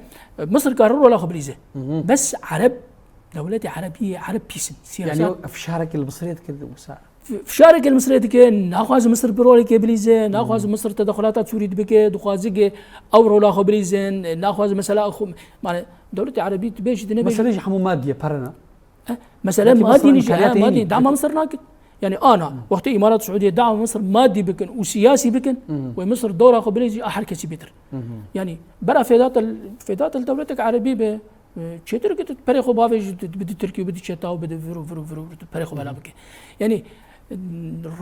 Misir kar rola xwe bilîze. Hı hı. Bes Ereb, dewletê Erebî, Ereb pîs in. Yanî Siyasal o fişarekê li Misirê dikir wisa? F-, fişarekê li Misirê dike, naxwaze Misir bi rolekê bilîze, naxwaze Misir tedexulata Sûrî dibike, dixwaze ki ew rola xwe bilîzin, naxwaze mesela xwe, mane dewletê Erebî tu bêjî dinebêjî. Mesele jî hemû madî ye, pere ne? Eh, mesele Belkî Misir madî nîje, imkaniyatê eh, hînî madî, dama Misir nakin. Yani ana, wextê Îmarat Siûdiyê dama Misir madî bikin û siyasî bikin, Hı hı. wê Misir dora xwe bilîzî a her kesî bêtir. Hı hı. Yani bera fêdata, fêdata li dewletek Erebî be, E, çêtir ki tu perê xwe bavêjî, tu bidî Tirkî û bidî çeta û bidî vir û vir û vir û vir tu perê xwe bela bike. Yanî, e,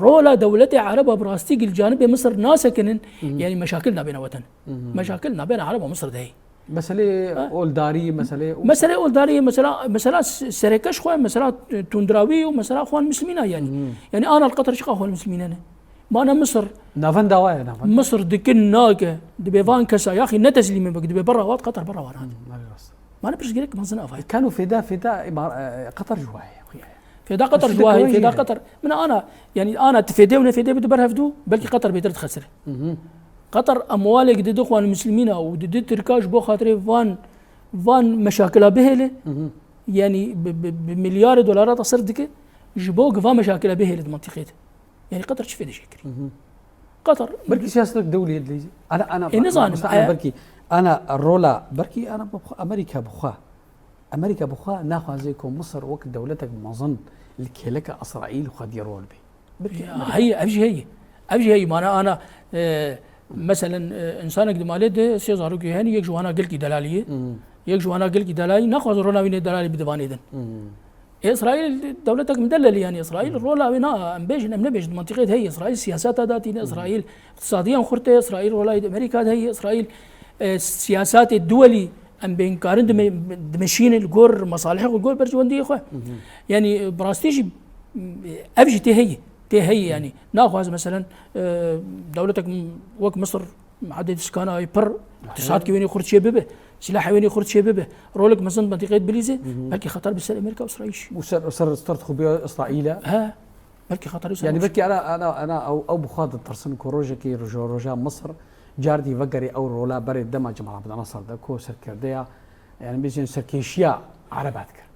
rola dewletê Ereba bi rastî gil canibê Misir nasekinin, yanî meşakil nabêne wetan. Meşakil nabêne Ereba Misir de heye. Meselê Ha? oldarî, meselê Meselê oldarî, mesela, mesela s-, sereke ji xwe, mesela, e, tundrawî û mesela xwan Mislimîna yanî. Yanî ana li Qeter çiqa xwan Mislimîne ne? Mane Misir. Navenda wa ye, navenda. Misir dikin nake, dibê van kesa, yaxî ne teslîmê bik, dibê berra wat, Qeter berra wan hat. Hmm, belê rast. Mane pirsgirêk mezin ava ye. Kano fêda, fêda Îmar-, e, Qeter ji wa ye, xuya ye. Fêda Qeter ji wa ye, fêda Qeter. Min ana, yanî ana ti fêdê û ne fêdê bi di ber hevdû, belkî Qeter bêtir dixesire. Qeter emwalek didi xwan Mislimîna û didi Tirka ji bo xatirê van, van meşakila bihêle, yanî bi, bi, bi milyarê dolara tasir dike, ji bo giva meşakila bihêle di mantîqê de. Yanî Qeter çi fêde jê kirî? Qeter Belkî siyasetek dewlî lê. Ana, ana, Ê, nizanim, mesela, ana e- belkî, ana rola, belkî ana bi xwe, Amerîka bi xwe. Amerîka bi xwe naxwaze ku Misir wek dewletek mezin li kêleka Îsraîl xwedî rol bê. Belkî Ya, Amerîka. Heye, ev jî heye. Ev jî heye. Mana ana, e, meselen, e, insanek di malê de sê zarokê hene, yek ji wana gelkî delalî ye. Yek ji wana gelkî delalî, naxwaze rola wî nê delalî bide vanê din. Ê, Îsraîl dewletek midelelî, yanî Îsraîl rola wê na, em bêjin, em nebêjin, di mantîqê de heye. Îsraîl siyaseta datîne, Îsraîl iqtisadiyan xurt e, Îsraîl rola wê di Amerîka de heye, Îsraîl, e, siyasatê duwelî em bên karin dime-, dimeşînin li gor mesalihê xwe, li gor berjewendiyê xwe. Yanî, e, bi rastî jî, e, ev jî tê heye, tê heye yanî. Naxwaze meselen, e, dewletek m-, wek Misir, Madê di şikana wê pir, Ehe. Îqtisadkî wênê xurt çê bibe, silahê wênê xurt çê bibe, rolek mezin di mentiqeyê bilîze, belkî xeter bi ser Amerîka û Îsraîl jî. Û ser, ser, ser xwe bê Îsraîl e. He, belkî xeter ser Yanî belkî ana, ana, ana ew, ew bi xwe ditirsin ku rojekê roja, roja Misir cardî vegerê ew rola berê dema Cemal Abdel Nasser de ku serkerdeya, yanî bêjin serkêşiya Ereba dikir.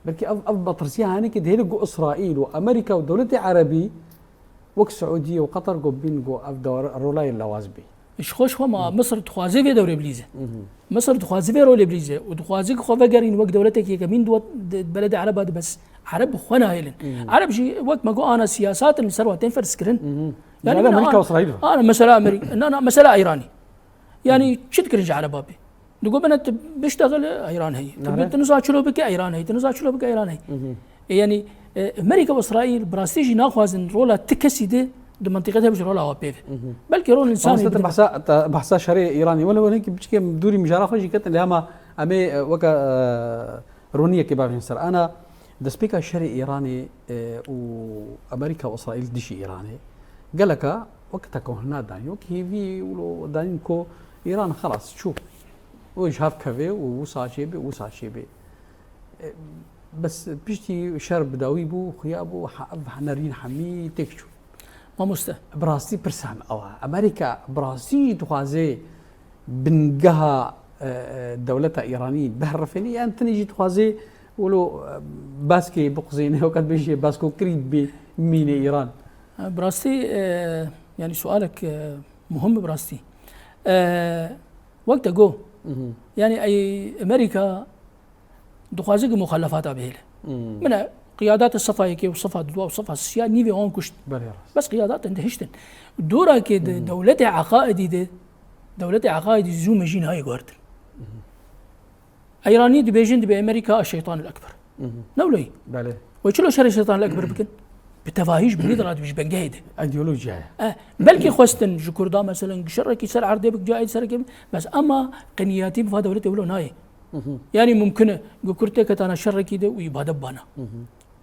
Belkî ev, ev metirsiya hanekê dihêle ku Îsraîl û Amerîka û dewletê Erebî wek Siûdiye û Qeter ku bîn ku ev dewre, rolayê lewaz bî. Ji xwe, ji xwe ma Misir dixwaze vê dewrê bilîze. Misir dixwaze vê rolê bilîze û dixwaze ku xwe vegerîn wek dewletek yekemîn di wet-, di beledê Ereba de bes Ereb bi xwe nahêlin. Ereb jî wek me got ana siyasat in li ser wan tên ferz kirin. Yanî Mesela min Amerîka û ana, Îsraîl. Ana mesela Amerî-, na, na, mesela Îranî. Yanî çi dikirin ji Ereba bê? Digot bine tu biştexil Îran heye. Tu Nare. bi-, tu niza çilo bike Îran heye. Tu niza çilo bike Îran heye. E, yanî, e, Amerîka û Îsraîl bi rastî jî naxwazin rola ti kesî de di mentiqe de hebe ji rola wa pê ve. Belkî rol însanê Mamoste, te bide. behsa, te behsa şerê Îranê. Wele, wele ki biçikê dûrî mijara xwe jî ketin lê hema em ê, e, weke, e, roniyekê bavêjin ser. Ana destpêka şerê Îranê, e, û Amerîka û Îsraîl dijî Îranê. Geleka wek tekohina danî, wek hêvî wilo danîn ku Îran xelas çû. Wê ji hev keve û wisa çêbe, wisa çêbe. E, bes piştî şer bi dawî bû, xuya bû, ha-, ev nerîn hemî têk çû. Mamoste. Bi rastî pirsa min ew e. Amerîka bi rastî jî dixwaze bingeha, e, e, dewleta Îranî biherifêne, yan tenê jî dixwaze wilo, e, baskê biquzêne, weke dibêje baskokirî bimîne Îran? Bi rastî, e, yanî sualek, e, muhim e bi rastî. E, wek te got, yanî ey Amerîka dixwaze ku muxalefata bihêle. Min e qiyadata sefa yekê û sefa duwa û sefa sisiya nîvê wan kuşt. Belê rast. Bes qiyadatin dihiştin. Dora ke de dewletê Eqaidî de, dewletê Eqaidî zû mejîn hayê guhertin. Eyranî dibêjin dibe Amerîka Şeytanul Ekber. Ne wilo yî? Belê. Wê çilo şerê Şeytanul Ekber bikin? Bi tevahî ji binî de radibî ji bengehê de. Îdeolojiya ye. E, belkî xwestin ji Kurda, meselen, şerekî ser erdê bik, cayê serekê bik. Bes ema qeniyatî bi va dewletê wilo nayê. Yanî mumkin e, ku Kurd têketana şerekî de û îbade bibana.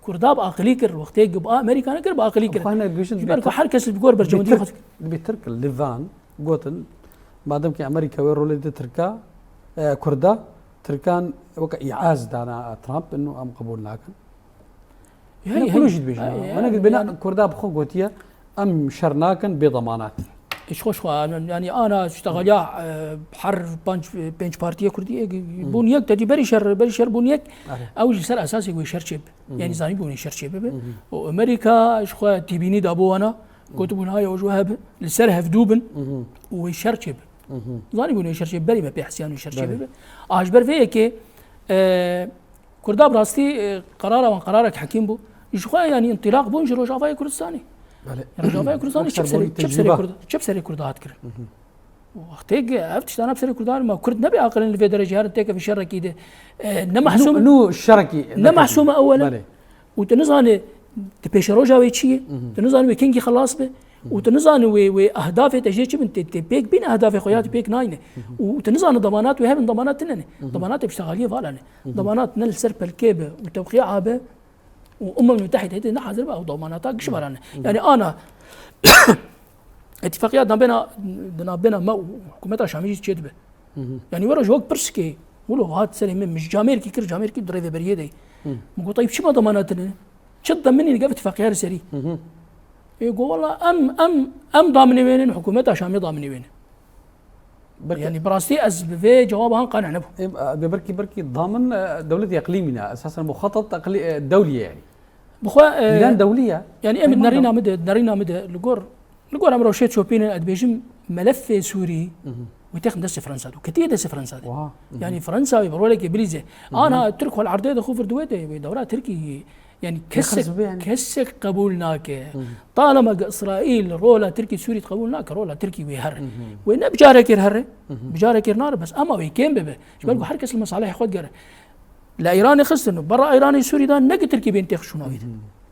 Kurda bi aqilî kir, wextê ku bi Amerîka nekir, bi aqilî kir. Xwe ne dibêjin Ji ber ku her kes bi gor bercewendî xwe dikir. Dibê Tirk li van gotin, madem ki Amerîka wê rolê di Tirka, e, Kurda, Tirkan weke îaz dana Trump, inu em qebûl nakin. Hey, Ine hey. Kulu jî dibêjin. Hey, Wana hey, dibêjin, yani Kurda bi xwe gotiye, em şer nakin bê demanat. Hiç xweş xwe, yani ana işte ya, e, her panc, pênc partiye Kurdî, e, bûn yek, te dî berî şer, berî şer bûn yek. Are. Ew ji ser esasê wê şer çêb. Yanî zanîbûn wê şer çêbibe. Û Amerîka ji xwe tîbînî dabû wana, gotibûn haya û ji we hebe, li ser hevdû bin û wê şer çêbe. Zanîbûn wê şer çêbe, berî me pê hesiyan wê şer Belê. Çêbibe. A ji ber vê yekê, e, Kurda bi rastî, e, qerara wan qerarek hekîm bû. Ji xwe yanî întilaq bûn ji Rojavayê Kurdistanê. Belê. Rojavayê Kurdistanê Wek çi bi serê, serbûnî çi bi serê tecrûbe. Kurd-, çi bi serê Kurda hat kirin. Wextê ev tiştana bi serê Kurdan ma Kurd nebe aqilin li vê derecê herin têkevin şerekî de. E, ne mahsûm, nû şerekî ne mahsûm e ewel e. Belê. Û tu nizane di pêşeroja wê çi ye? Tu nizane wê kengî xelas be? Û tu nizane wê, wê ehdafê te jê çi bin? Tê, tê pêk bîn ehdafê xwe ya tê pêk nayne. Û tu nizane damanat wê hebin, damanat tine ne. Damanatê piştexaliyê vala ne. Damanat ne li ser pelkê be û tewqîa be û Umem Mütehide tê ne hazir be ew damanata giş vala ne. Yani ana Îtîfaqiya di navbêna, di navbêna me û hikûmeta Şamê jî çêdibe. Yani were ji wek pirsikê, wilo hat serê min, min ji camêrkî kir, camêrkî di rêveberiyê de. Min got, "Tayîb, çima damana tine? Çi ditemînî li gel îtîfaqiya li serî?" Ê got, "Wela em, em, em daminê wênin, hikûmeta Şamê daminê wênin." Belkî Yani bi rastî ez bi vê cewaba han qane nebûm. Ê, e, belkî, belkî damin, e, dewletê iqlîmî ne. Esasen muxatat iqlî-, e, dewlî ye yani. Bixwe, e, Plan dewlî ye. Yani em Peyman nerîna dewlî. min de, nerîna min de li gor, li gor em rewşê çopînin, ez dibêjim melefê Sûrî wê têxin destê Fransa de. Ketiye destê Fransa de. Wiha. Yani Fransa wê bi rolekê bilîze. Ana Tirk xwe li erdê de xwe vir diwê de, wê dewra Tirkî, yani kesek, kesek qebûl nake. Talema ke Îsraîl rola Tirkî Sûrî qebûl nake, rola Tirkî wê here. Wê ne bi carekê here, bi carekê nare, bes ema wê kêm bibe. Ji ber ku her kes li mesalihê xwe digere. Li Îranê xistin û berra Îranê Sûrî dan, ne ki Tirkî bên têxşûna wî de.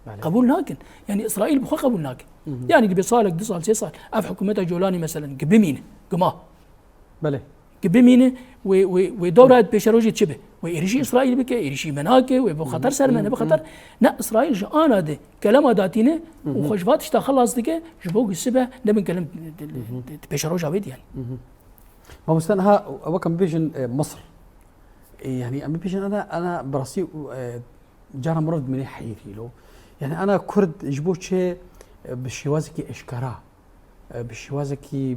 Belê. Qebûl nakin. Yani Îsraîl bi xwe qebûl nake. Yani dibe salek, du sal, sê sal. Ev hikûmeta Colanî meselen, ki bimîne, ki ma. Belê. Ki bimîne, wê, wê, wê dewra pêşerojê çi be? Wê êrişî Îsraîl bike, êrişî me nake, wê bi xeter ser me, ne bi xeter. Ne, Îsraîl ji ana de kelema datîne û xwe ji va tişta xelas dike, ji bo ku sibe nebin kelem di, di, di, di pêşeroja wê de yani. Mamoste, niha wek em bibêjin, e, Misir. E, yani em bibêjin ana, ana bi rastî, e, cara mirov dimîne heyîrî lo. Yani ana Kurd ji bo çi, e, bi şêwazekî eşkera, e, bi şêwazekî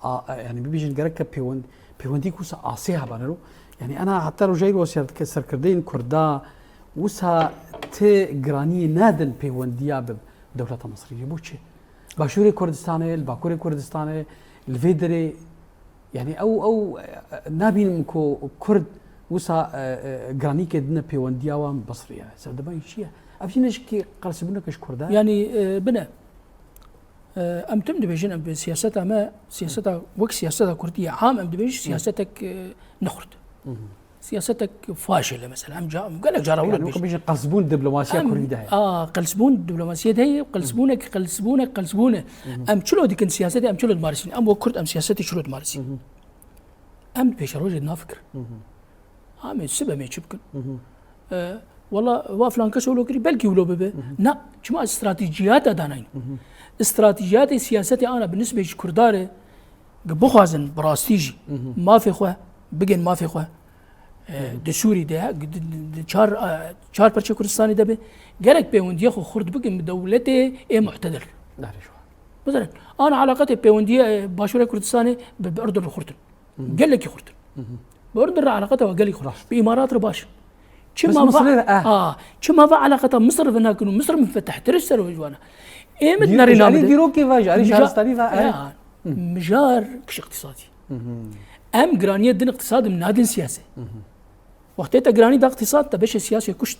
a, e, yani bibêjin gereke pêwend-, pêwendî ku wisa asê hebane lo. Yani ana heta roja îro ser-, serkirdeyên Kurda wisa ti giraniyê nadin pêwendiya bi dewleta Misirî. Ji bo çi? Başûrê Kurdistanê, li Bakurê Kurdistanê, li vê derê, yani ew, ew, e, nabînim ku Kurd wisa, e, e, giranîkê dine pêwendiya wan bi Misrê ye. Sebeba wî çi ye? Ev jî ne jikî qelsbûneke ji Kurda ye? Yani, e, bine. E, em tim dibêjin, em bi siyaseta me, siyaseta, wek siyaseta Kurdî ye am, em dibêjin siyasetek, e, nexurt. Siyasetek faşil e mesela. Em ca-, em gelek cara wilo Yani dibêjin. wek bêjin qelsbûn diplomasiya Em, Kurdî de heye. a, qelsbûn diplomasiyê de heye, qelsbûnek, qelsbûnek, qelsbûn e. Em çilo dikin siyasetê, em çilo dimarisîn. Em wek Kurd em siyasetê çilo dimarisîn. Em di pêşerojê de nafikirin. Em ê sibe em ê çi bikin? E, wela wa filan kes wilo kirî, belkî wilo bibe. Na, çima ez stratejiyata danayîn. Stratejiyatê siyasetê ana bi nisbê ji Kurda re, bixwazin bi rastî jî mafê xwe, bigên mafê xwe, e, di Sûrî de, di, di, di çar, e, çar perçe Kurdistanê de be, gerek pêwendiya xwe xurt bikin bi dewletê ê mu'tedil. Bizanin, ana eleqetê pêwendiya, e, Başûrê Kurdistanê bi, bi Urdun re xurt in. Gelekî xurt in. Bi Urdun re eleqeta we gelekî xurt. Bi Îmarat re baş in. Çima va, a, çima va eleqeta Misir ve nakin û Misir mufetehtir ji ser we ji wana. Ê min nerîna min de. Dîrokê ve, ji alî Şaristanî ve, mijar kişî iqtîsadî. Em giraniyê din iqtîsad, em nadin siyasê. Wextê te giranî da iqtîsad, te beşê siyasê kuşt.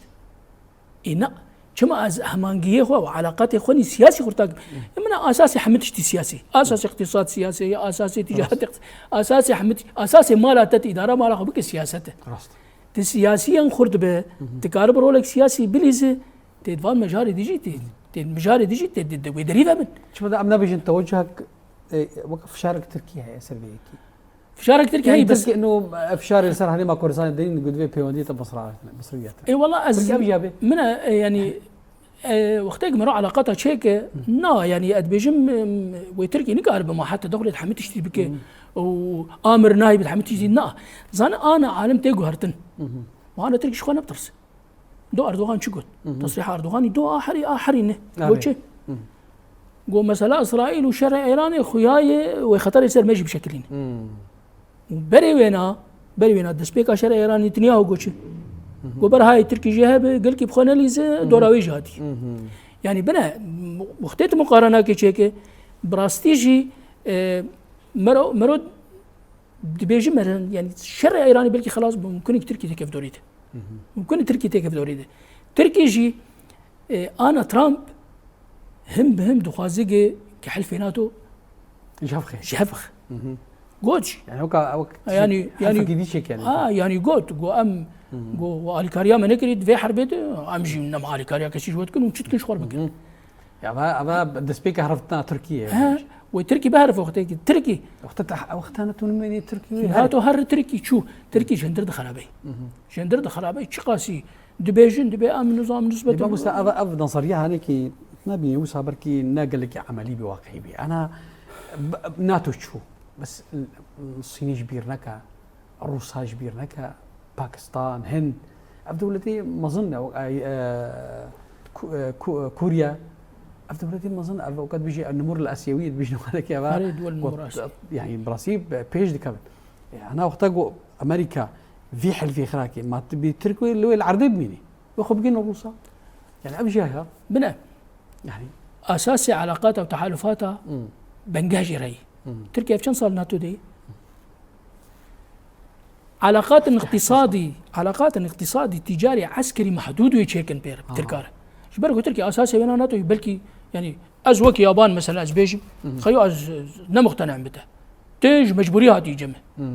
Ê na, çima ez hemangiyê xwe û eleqatê xwe nî siyasî xurtak? Ê min asasê hemî tiştî siyasî. Asasê iqtîsad siyasî ye, asasê ticaret iqtî-, asasê hemî tişt-, asasê mala te, îdara mala xwe bike siyaset e. Rast. Ti siyasiyên xurt be, ti karibe rolek siyasî bilîze, tê di van mijarê dijî, tê, tê mijarê dijî, tê, tê, tê wê derî vebin. Çima da em nebêjin tewecihek, e, wek fişarek Tirkî heye ser vê yekê? Fişarek Tirkî heye, bes Tirkî ino, e, fişarê li ser herêma Kurdistanê deyîn, got vê pêwendiyê te Misra, Misrî ye. Ê wela ez, Tirkî ev jî hebe. Min e, e, yanî, e, wextê ku mero eleqata çêke, na, yanî ez dibêjim, em, wê Tirkî nikaribe ma heta dexulê hemî tiştî bike û amir nayî bi hemî tiştî, na. Zane ana alim tê guhertin. Wana Tirkî ji xwe nebitirse. Do Erdogan çi got? Tesrîha Erdoganî do a herî, a herî ne. Got çi? Got mesela Îsraîl û şerê Îranê xuya ye wê xeterê ser me jî bişekilîne. Û berê wêna, berê wêna destpêka şerê Îranê Netanyahu got çi? Got berhayê Tirkî jê hebe, gelkî bi xwe nelîze, dora wê jî hatiye. Yani bine, wextê tu muqarenakê çêke, bi rastî jî, e, mero, mero Dibêjim meren, yani şerê Îranê belkî xelas bû, mumkin e Tirkî têkeve dorê de. Mumkin e Tirkî têkeve dorê de. Tirkî jî, e, ana Trump him bi him dixwaze ke, ke helfê NATO ji hev xe. Ji hev xe. Got jî. Yani weka, wek Yani, herfekî dî çêkene. Ha, yani got, got em, got alîkariya me nekirî di vê herbê de, em jî nema alîkariya kesî ji we dikin û çi dikin ji xwe bikin. Ya, eva, eva destpêka heriftina Tirkiyê ye. He, wê Tirkî biherife wextekî. Tirkî. Wexta te, wexta ne tu nimênî Tirkî wê NATO her Tirkî çû. Tirkî ji hundir dixerabey. Ji hundir dixerabey. Çiqasî dibêjin, dibê em nizam nisbet Dê mamoste, ev, ev nazariya hanekî nabîne wisa belkî ne gelekî emelî bî, waqî bî. Ana b-, NATO çû. Bes Sînî ji bîr neke, Rûsa ji bîr neke, Pakistan, Hind. Ev dewletê mezin ne, e, e, Ku-, e, Ku-, Kûriya. Ev dewletê mezin, ev weka dibêjî, ev nimûr li Esyawiyê dibêjin, weke eva Erê, duwel nimûr Asya. Yani, bi rastî pêş dikevin. E, ana wexta ku Amerîka vî hilfê xirakê, ma tu bî Tirk wê li wê li erdê bimînî. Wê xwe bigihîne Rûsa. Yani, ev jî heye. Bine. Yani. Asasê elaqata û tehalufata Hmm. bengeh jê re yî. Hmm. Tirkiye ev çend sal NATO de yî? Elaqatên iqtîsadî, elaqatên iqtîsadî, tîcarî, eskerî mehdûd wê çêkin pê re, Aha. Tirka re. Ji ber ku Tirkiye asasê wêna NATO yî, belkî, yani, ez wekî yaban mesela ez bêjim, Mhm. xeyo ez, ez ne muqtene'im bi te. Tê ji mecbûrî hatî cem. Mhm.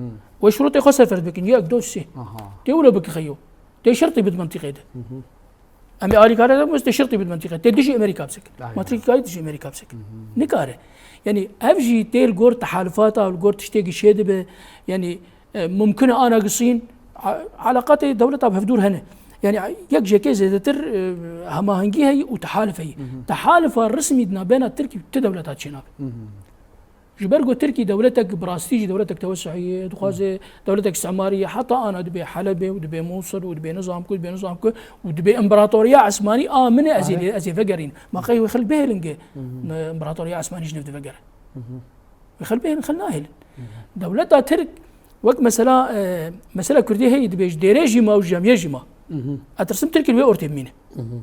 Wê şurûtê xwe serferd bikin, yek, do, sê. Aha. Tê wilo bikî xeyo. Tê şertî bid mentiqê de. Mhm. Em ê alîkare de bû, tê şertî bid mentiqê. Tê dijî Amerîka bisekin. Aynen. Mentiqayî dijî Amerîka bisekin. Mhm. Nikare. Yani ev jî tê li gor tehalufata, li gor tiştekî çê dibe. Yani, e, mumkin e ana gisîn, a-, elaqatê dewleta bi hevdûr hene. Yani yek ji yekê zêdetir, e, hemahengî heye û tehaluf heye. Mhm. Tehalufa resmî di navbena Tirkî û ti dewleta çênabe. Mhm. Ji ber ku Tirkî dewletek bi rastî jî dewletek tewessuhî ye, dixwaze dewletek îstîmarî ye, heta ana dibê Helebê û dibê Mûsil û dibê nizam ku, dibê nizam ku û dibê împaratoriya Esmanî a min e, ez ê, Are. ez ê vegerîn. Ma qey wê xil bihêlin ge, Mhm. ne, împaratoriya Esmanî ji nêv divegere. Mhm. Wê xil bihêlin, xil nahêlin. Mhm. Dewleta Tirk wek mesela, e, mesela Kurdî heye dibêj dêrê jî ma û jamiyê jî ma. Mhm. Ez tirsim Tirkî li wê ortê bimîne. Mhm.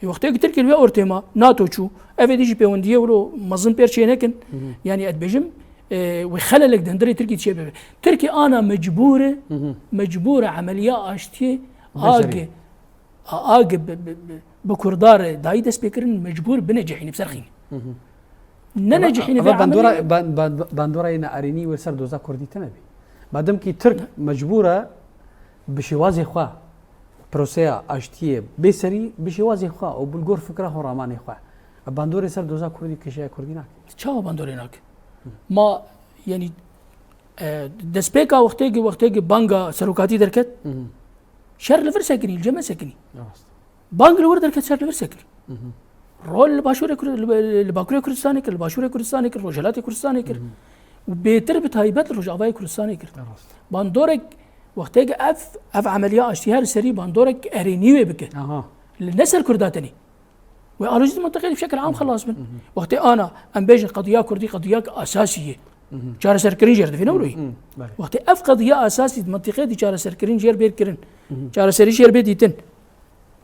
Ê wextê ku Tirkî li wê ortê ma, NATO çû, ev êdî jî pêwendiyê wilo mezin pêr çê nekin. Mhm. Yani ez dibêjim, e, wê xelelek di hundirê Tirkî çê bibe. Tirkî ana mecbûr e, Mhm. mecbûr e emeliya aştiyê Becerî. age, a-, age bi, bi, bi, bi Kurda re dayî destpêkirin, mecbûr binecihîne, bi ser xîne. Mhm. Nenecihîne Eva vê bandora, emeliyê. ban-, ban-, bandora yê neerênî wê ser doza Kurdî tune bî. Madem ki Tirk mecbûr e bi şêwazê xwe proseya aştiyê bê serî, bi şêwazê xwe û bi li gor fikra xwe, ramanê xwe. Bandorê ser doza Kurdî, kêşeya Kurdî nake. Çawa bandorê nake? Ma, yani, e, destpêka wextê ki, wextê ki banga serokatî derket, Hı hı. şer li vir sekinî, li cem me sekinî. Rast. Bang li wir derket, şer li vir sekinî. Hı hı. Rol li Başûrê Kur-, li, li Bakurê Kurdistanê kir, li Başûrê Kurdistanê kir, Rojhilatê Kurdistanê kir. Hı hı. Û bêtir bi taybet li Rojavayê Kurdistanê kir. Rast. Bandorek, wextê ki ev, ev emeliya aştî her serî bandorek erênî wê bike. Aha. Li ne ser Kurda tenê. Wê alozî di mintixê de bi şekil am xelas bin. Hı hı. Wextê ana, em bêjin qediya Kurdî qediyek esasî ye. Hı hı. Çareserkirin jê re divê, ne wilo ye? Hı hı, belê. Wextê ev qediya esasî di mintixê de çareserkirin jê re bêr kirin. Hı hı. Çareserî jê re bê dîtin.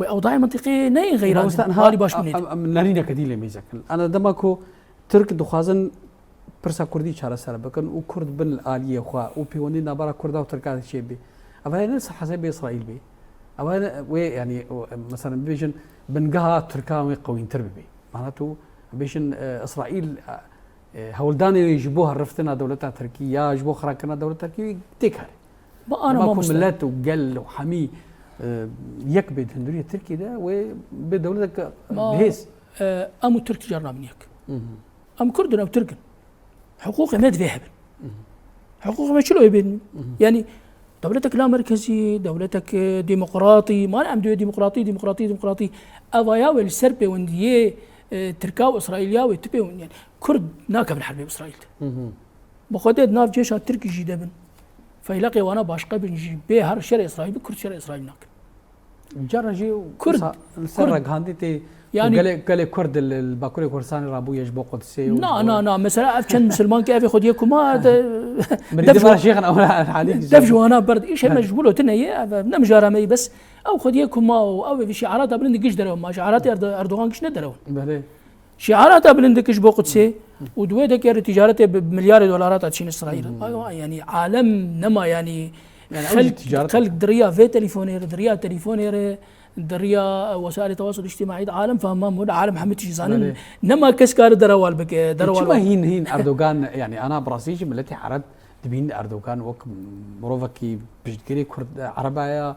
Wê ewdayê mintixê neyên xeyran Mamoste, din, niha alî baş em, bûnê de. em, em nerîneke dî lê mêze kin. Ana dema ku Tirk dixwazin pirsa Kurdî çareser bikin û Kurd bin li aliyê xwe û pêwendî navbera Kurda û Tirka çêbî. Ev heye ne li ser hesabê Îsraîl bê. Ev heye ne, wê, yanî, o, em, mesela bibêjin bingeha Tirkan wê qewîntir bibê. Mana tu bêjin, e, Îsraîl, e, e, hewldanê wê ji bo heriftina dewleta Tirkî ya ji bo xirakirina dewleta Tirkî wê tê kare. Ba ana Dema ku mamoste. Milet û gel û hemî, e, yek bê di hundiriyê Tirkî de wê bê dewletek Ma, bihêz. e, em û Tirk carna bin yek. Hı hı. Em Kurd in, ew Tirk in. Hiqûqê me divê hebin. Hiqûqê me çilo hê bên? Yani, dewletek la merkezî, dewletek, e, demokratî, mane em divê demokratî, demokratî, demokratî. Evaya wê li ser pêwendiyê, e, Tirka û Îsraîliya wê tu pêwend-, yani, Kurd nakevin herbê bi Îsraîl de. Bi xwedê di nav cêşa Tirkî jî de bin. Feyleqê wana başqe bin jî bê her şerê Îsraîl bi, Kurd şerê Îsraîl nakin. Cara jî Kurd, wisa li ser Kurd. Raghandî tê Yani gelê, gelê Kurd li, li Bakurê Kurdistanê rabûye ji bo Qudsê û Na, ji bo na, na. Mesela ev çend misilman ki ev ê xwediyê kuma de Mirî dev dema ji Şêxin Ewla Elhalî dev ji wana berd. Îşe me ji wilo tune ye, ev, ev ne mijara me yî bes. Ew xwediyê kuma û ew ê şiarata bilind giş derew ma. Şiaratê Erdo-, Erdogan giş ne derew. Belê. Şiarata bilind dike ji bo Qudsê û di wê de kere ticaretê bi milyarê dolarata çîn Îsraîl. Hı hı. Ay, ay, yani alem nema yani Yani ew jî xelk, ticaret xelk diriya vê telefonê re, diriya telefonê re, diriya, e, wesailê tewasul îctimaî de alem fehma mû, alem hemî tişî zanin. Belê. Nema kes kare derewal bike, E, derewal çima wak- hîn, hîn Erdogan, yani ana bi rastî jî miletê Ereb dibînin Erdogan wek mirovekî piştgirê Kurd, Ereba ye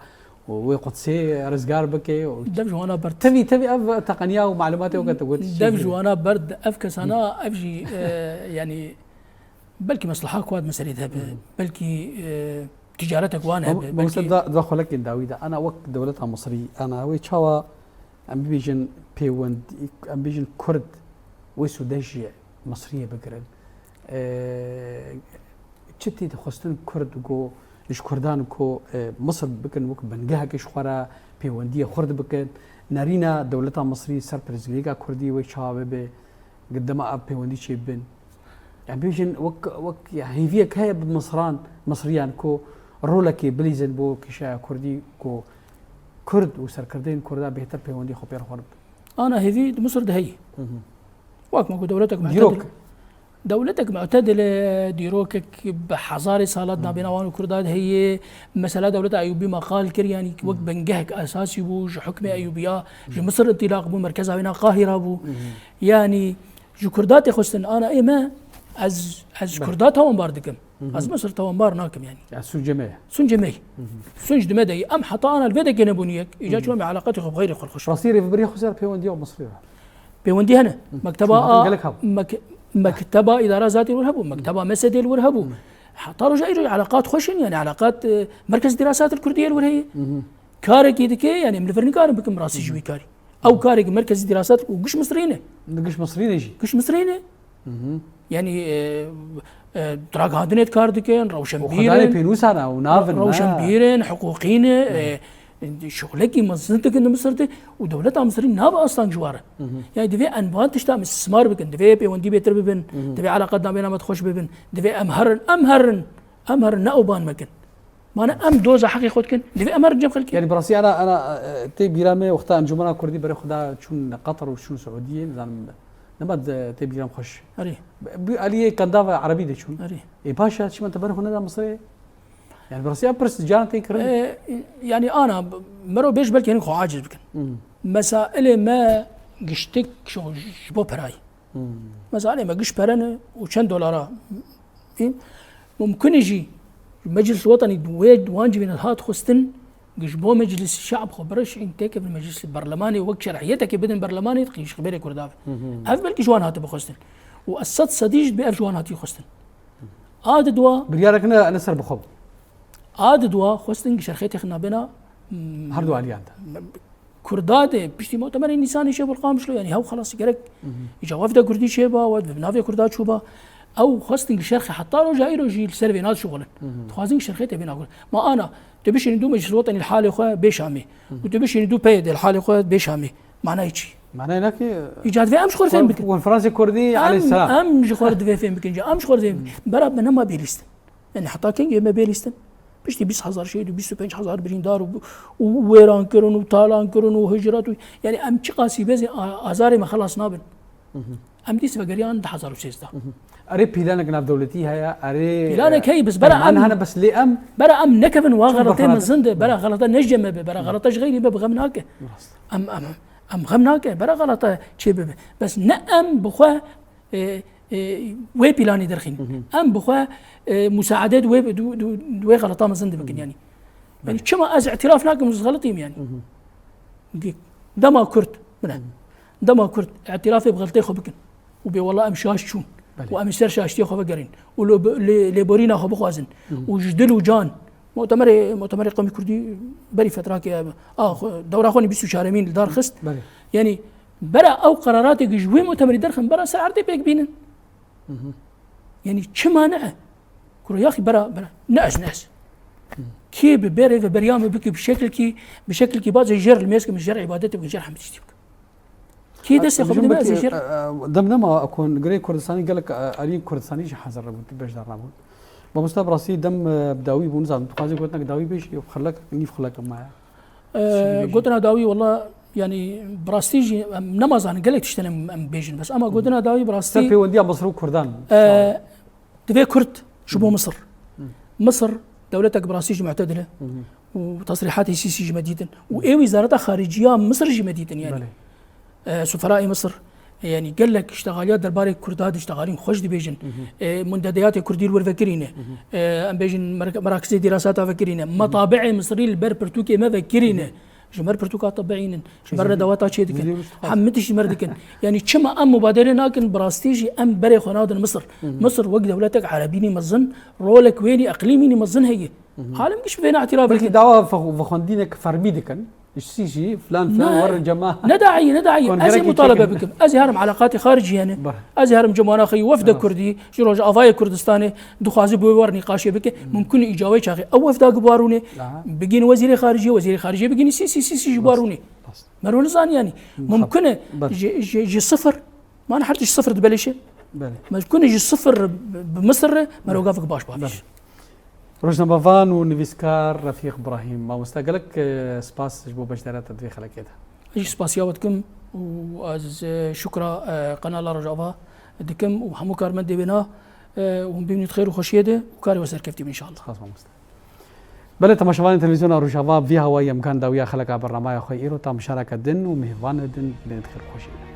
û wê Qudsê rizgar bike û Dev ji wana ber tevî, tevî ev teqeniya û malûmatê weke te got şî Dev ji bike. wana ber ev kesana, ev jî, e, yanî belkî mesleha ku hat meselê de hebe, belkî, e, ticaretek wan Mam-, hebe, mamoste belkî da, da xwelekên dawî de. Ana wek dewleta Misrî, ana wê çawa em bibêjin pêwendî, em bêjin Kurd wê sûde ji Misriyê bigirin. E, çi tê dixwestin Kurd ku ji Kurdan ku, e, Misir bikin wek bingehekê ji xwe re pêwendiyê xurt bikin. Nerîna dewleta Misrî ser pirsgirêka Kurdî wê çawa bibe, dema ev pêwendî çêbibin. Em bêjin wek, wek ya hêviyek heye bi Misran, Misriyan ku rolekê bilîzin bo kişaya Kurdî ku Kurd û serkirdeyên Kurda bêhtir pêwendî xwe pê re xurt bikin. Ana hêvî di Misir de heye. Hı hı. Wek me ku dewletek Dîrok. mu'tedil, dewletek mu'tedil e, dîrokek bi hezarê salat navbêna wan û Kurda de heye. Mesela dewleta Eyûbî me qal kir, yanî wek bingehek esasî bû, ji hukmê Eyûbiya, ji Misir întilaq bû, merkeza wêna Qahîra bû. Yanî ji Kurda tê xwestin, ana ê me, ez, ez ji Kurda tawanbar dikim. Ez Misir tawanbar nakim yanî. Ya sûcê me ye. Sûcê me ye. Sûc di me de ye. Em heta ana li vê dekê nebûn yek. Îca çima me eleqatê xwe bi xeyrê xwe xweş. Rastî rêveberiya xwe ser pêwendiya Misirê re. Pêwendî hene. Mekteba Çima a, gelek hebû. mek-, mekteba îdara zatê li wir hebû. Mekteba mesedê li wir hebû. Heta roja îro eleqat xweş in, yanî eleqat, e, Merkez Dirasat el Kurdiyê li wir heye. Karekî dike, yanî em li vir nikarin bikim rastî ji wî karî. Ew karê ku Merkezî Dirasat û giş Misrî ne. Giş Misrî ne jî. Giş Misrî ne. Yanî, e, e, ragihandinê dikar dikin, rewşenbîr Xwedanê in, pênûsan e û nav in, rewşenbîr in, hiqûqî ne, e, şixulekî mezin dikin di Misir de û dewleta Misrî nabe asteng ji wan re. Yanî divê em van tişta em îstismar bikin, divê pêwendî bêtir bibin, divê eleqat navbêna me xweş bibin, divê em herin, em herin, em herin, ne ew ban me kin. Mane em doza heqê xwe dikin, divê em herin cem xelkê. Yanî bi rastî ana, ana, e, tê bîra me wexta Encûmena Kurdî berê xwe da çûn Qetar û çûn Siûdiyê, nizanim, nema de tê bîra me xweş. Erê. Bi, bi aliyê qendava erebî de çûn. Erê. Ê paşa çima te berê xwe neda Misirê? Yanî bi rastî ev pirs caran tê kirin. E, yanî ana, mero bêj belkî hinek xwe aciz bikin. Mesailê me giştik ji, ji bo perayî. Mesailê me giş pere ne û çend dolara. Ê, mumkin e jî Meclis Wetanî wê wan civîne hat xwestin, giş bo Meclis Şe'b xwe bireşîn, têkevin Meclis Berlemanê wek şer'iyetekê bidin berlemanê, qîşxibêrê Kurda be. Ev belkî ji wan hatibe xwestin. Û ez sed sedî jî dibe ev ji wan hatî xwestin. A di dua Biryarek ne, ne ser bixwe. A di dua xwestin giş şerxê têxin nabêna, mm, Her du aliyan de. Kurda de piştî mutemerê Nîsanê çêbû li Qamişlo, yanî hew xelasî gerek îca wefda Kurdî çêba, wefd bi navê Kurda çûba. Ew xwestin ki şerxê heta roja îro jî li ser vê nat şixulin. Dixwazin ki şerxê tê vê nagurin. Ma ana, tu bişînî dû Meclis Wetanî li halê xwe bê Şamê. Û tu bişînî dû PYD li halê xwe bê Şamê. Manayê çi? Manayê nake. Îca divê em ji xwe re fêm bikin. Konferansê Kurdî, Em, aleyhisselam. Em ji xwe re divê fêm bikin. Em ji xwe re divê fêm bikin. Bera me nema bêlîstin. Yanî heta kengê me bêlîstin? Piştî bîst hezar şehîd û bîst û pênc hezar birîndar û, û wêran kirin û talan kirin û hicret û, yanî em çiqasî bezê a-, azarê me xelas nabin. Em dîs vegeriyan du hezar û sêzdeh. Erê pîlanek navdewletî heye, erê, Pîlanek heye, bes bera peyman em, hene, bes lê em bera em nekevin wa çi xeletê berxwe mezin de, bera xeleta ne ji me be, bera xeleta ji xeyrî be, bi xem nake. Rast. Em, em, em xem nake, bera xeleta çê bibe. Bes ne em bi xwe e, e, wê pîlanê derxîn. Em bi xwe, e, musaedê di wê, di, di, di wê xeleta mezin dibikin, yanî. Yanî çima ez îtiraf nakim ez xeletîm, yanî? Dema Kurd, bine. Dema Kurd îtirafê bi xeletê xwe bikin. Û bê wela em şaş çûn. Belê. Û em ê ser şaştiya xwe vegerîn. Û lê, lê, lêborîna xwe bixwazin. Û ji dil û can Mutemerê, Mutemerê Qewmî Kurdî berî fetrakê, a, xwe, dewra xwe nî bîst û çaremîn li dar xist. Belê. Yanî bera ew qeraratê ku ji wê mutemerî derxin bera ser erdê pêk bînin. Yanî çima ne? Kuro yaxî bera, bera. Ne ez, ne ez. Kê bi berê ve beriya min bike bi şekilkî, bi şekilkî bazê jêr li mêz kim, jêr îbadetê bikim, jêr hemî tiştî bikim. Kê destê xwe bide me, ez ê jêr. Dem nema ku girê Kurdistanî gelek, e, aliyên Kurdistanî jî hazir nebûn, beşdar nebûn. Mamoste bi rastî dem, e, bi dawî bû, nizanim, tu xwazî gotinek dawî bêjî, xilek, nîv xilek maye. E, gotina dawî, wela, yanî, bi rastî jî em nema zanin, gelek tiştên em, em bêjin, bes ama gotina dawî bi rastî, Ser pêwendiya Misir û Kurdan. E, Divê Kurd ji bo Misir. Misir dewletek bi rastî jî mu'tedil e. Û tesrîhatê Sîsî jî me dîtin. Û ê wizareta xariciya Misir jî me dîtin, yanî. Belê. E, suferayê Misir, Yanî gelek îştexaliya derbarê Kurda diştexalîn xweş dibêjin. E, mundedeyatê Kurdî li wir vekirîne. E, em bêjin mer-, merakizê dîrasata vekirîne. Metabi'ê Misrî li ber pirtûkê me vekirîne. Ji mer pirtûka tebîîn in. Ji mer redewata çê dikin. Hemî tişt ji mer dikin. Yanî çima em mubadere nakin, bi rastî jî em berê xwe nadin Misir. Misir wek dewletek erebînî mezin, rolek wênî eqlîmînî mezin heye. Halim giş bi vêna îtiraf Belkî dikin. dawa vexwendînek fermî dikin. Ji sî jî filan filan Ne, werin cema. ne daî, ne daî. Ez ê Kongerekî mutalebe çêkin. bikim. Ez ê herim eleqatê xaricî hene. Bar. Ez ê herim cemana xeyî wefde Bar. Kurdî, ji Rojavayê Kurdistanê dixwaze bi wê wer nîqaşê bike. Mumkin e îca wê çaxê ew wefda gibarûnê. Aha. Bigîn wezîrê xaricî, wezîrê xaricî bigînî sî sî sî sî ji Bar. barûnê. Bas. Mero nizan yanî. Mumkin e Bar. ji, ji, ji sifir. Man her tişt sifir dibelêşe. Belê. Mumkin e ji sifir bi, bi Misir re mero gavik baş bavêj. Belê. Rojnamevan û nivîskar Refîq Brahîm, mamoste, gelek, e, spas ji bo beşdariyeta di vê xelekê de. Ez jî spasiya we dikim û ez, e, şukra, e, Kanala Rojava dikim û hemû karmendê wêna, e, û hûn bimînît xêr û xweşiyê de û karê we serkeftî be înşallah. Spas mamoste. Belê, temaşevanên televîzyona Rojava, vî hawayî em kan dawiya xeleka bernamaya xwe îro ta mişareke din û mêvanê din bimînît xêr û xweşiyê de.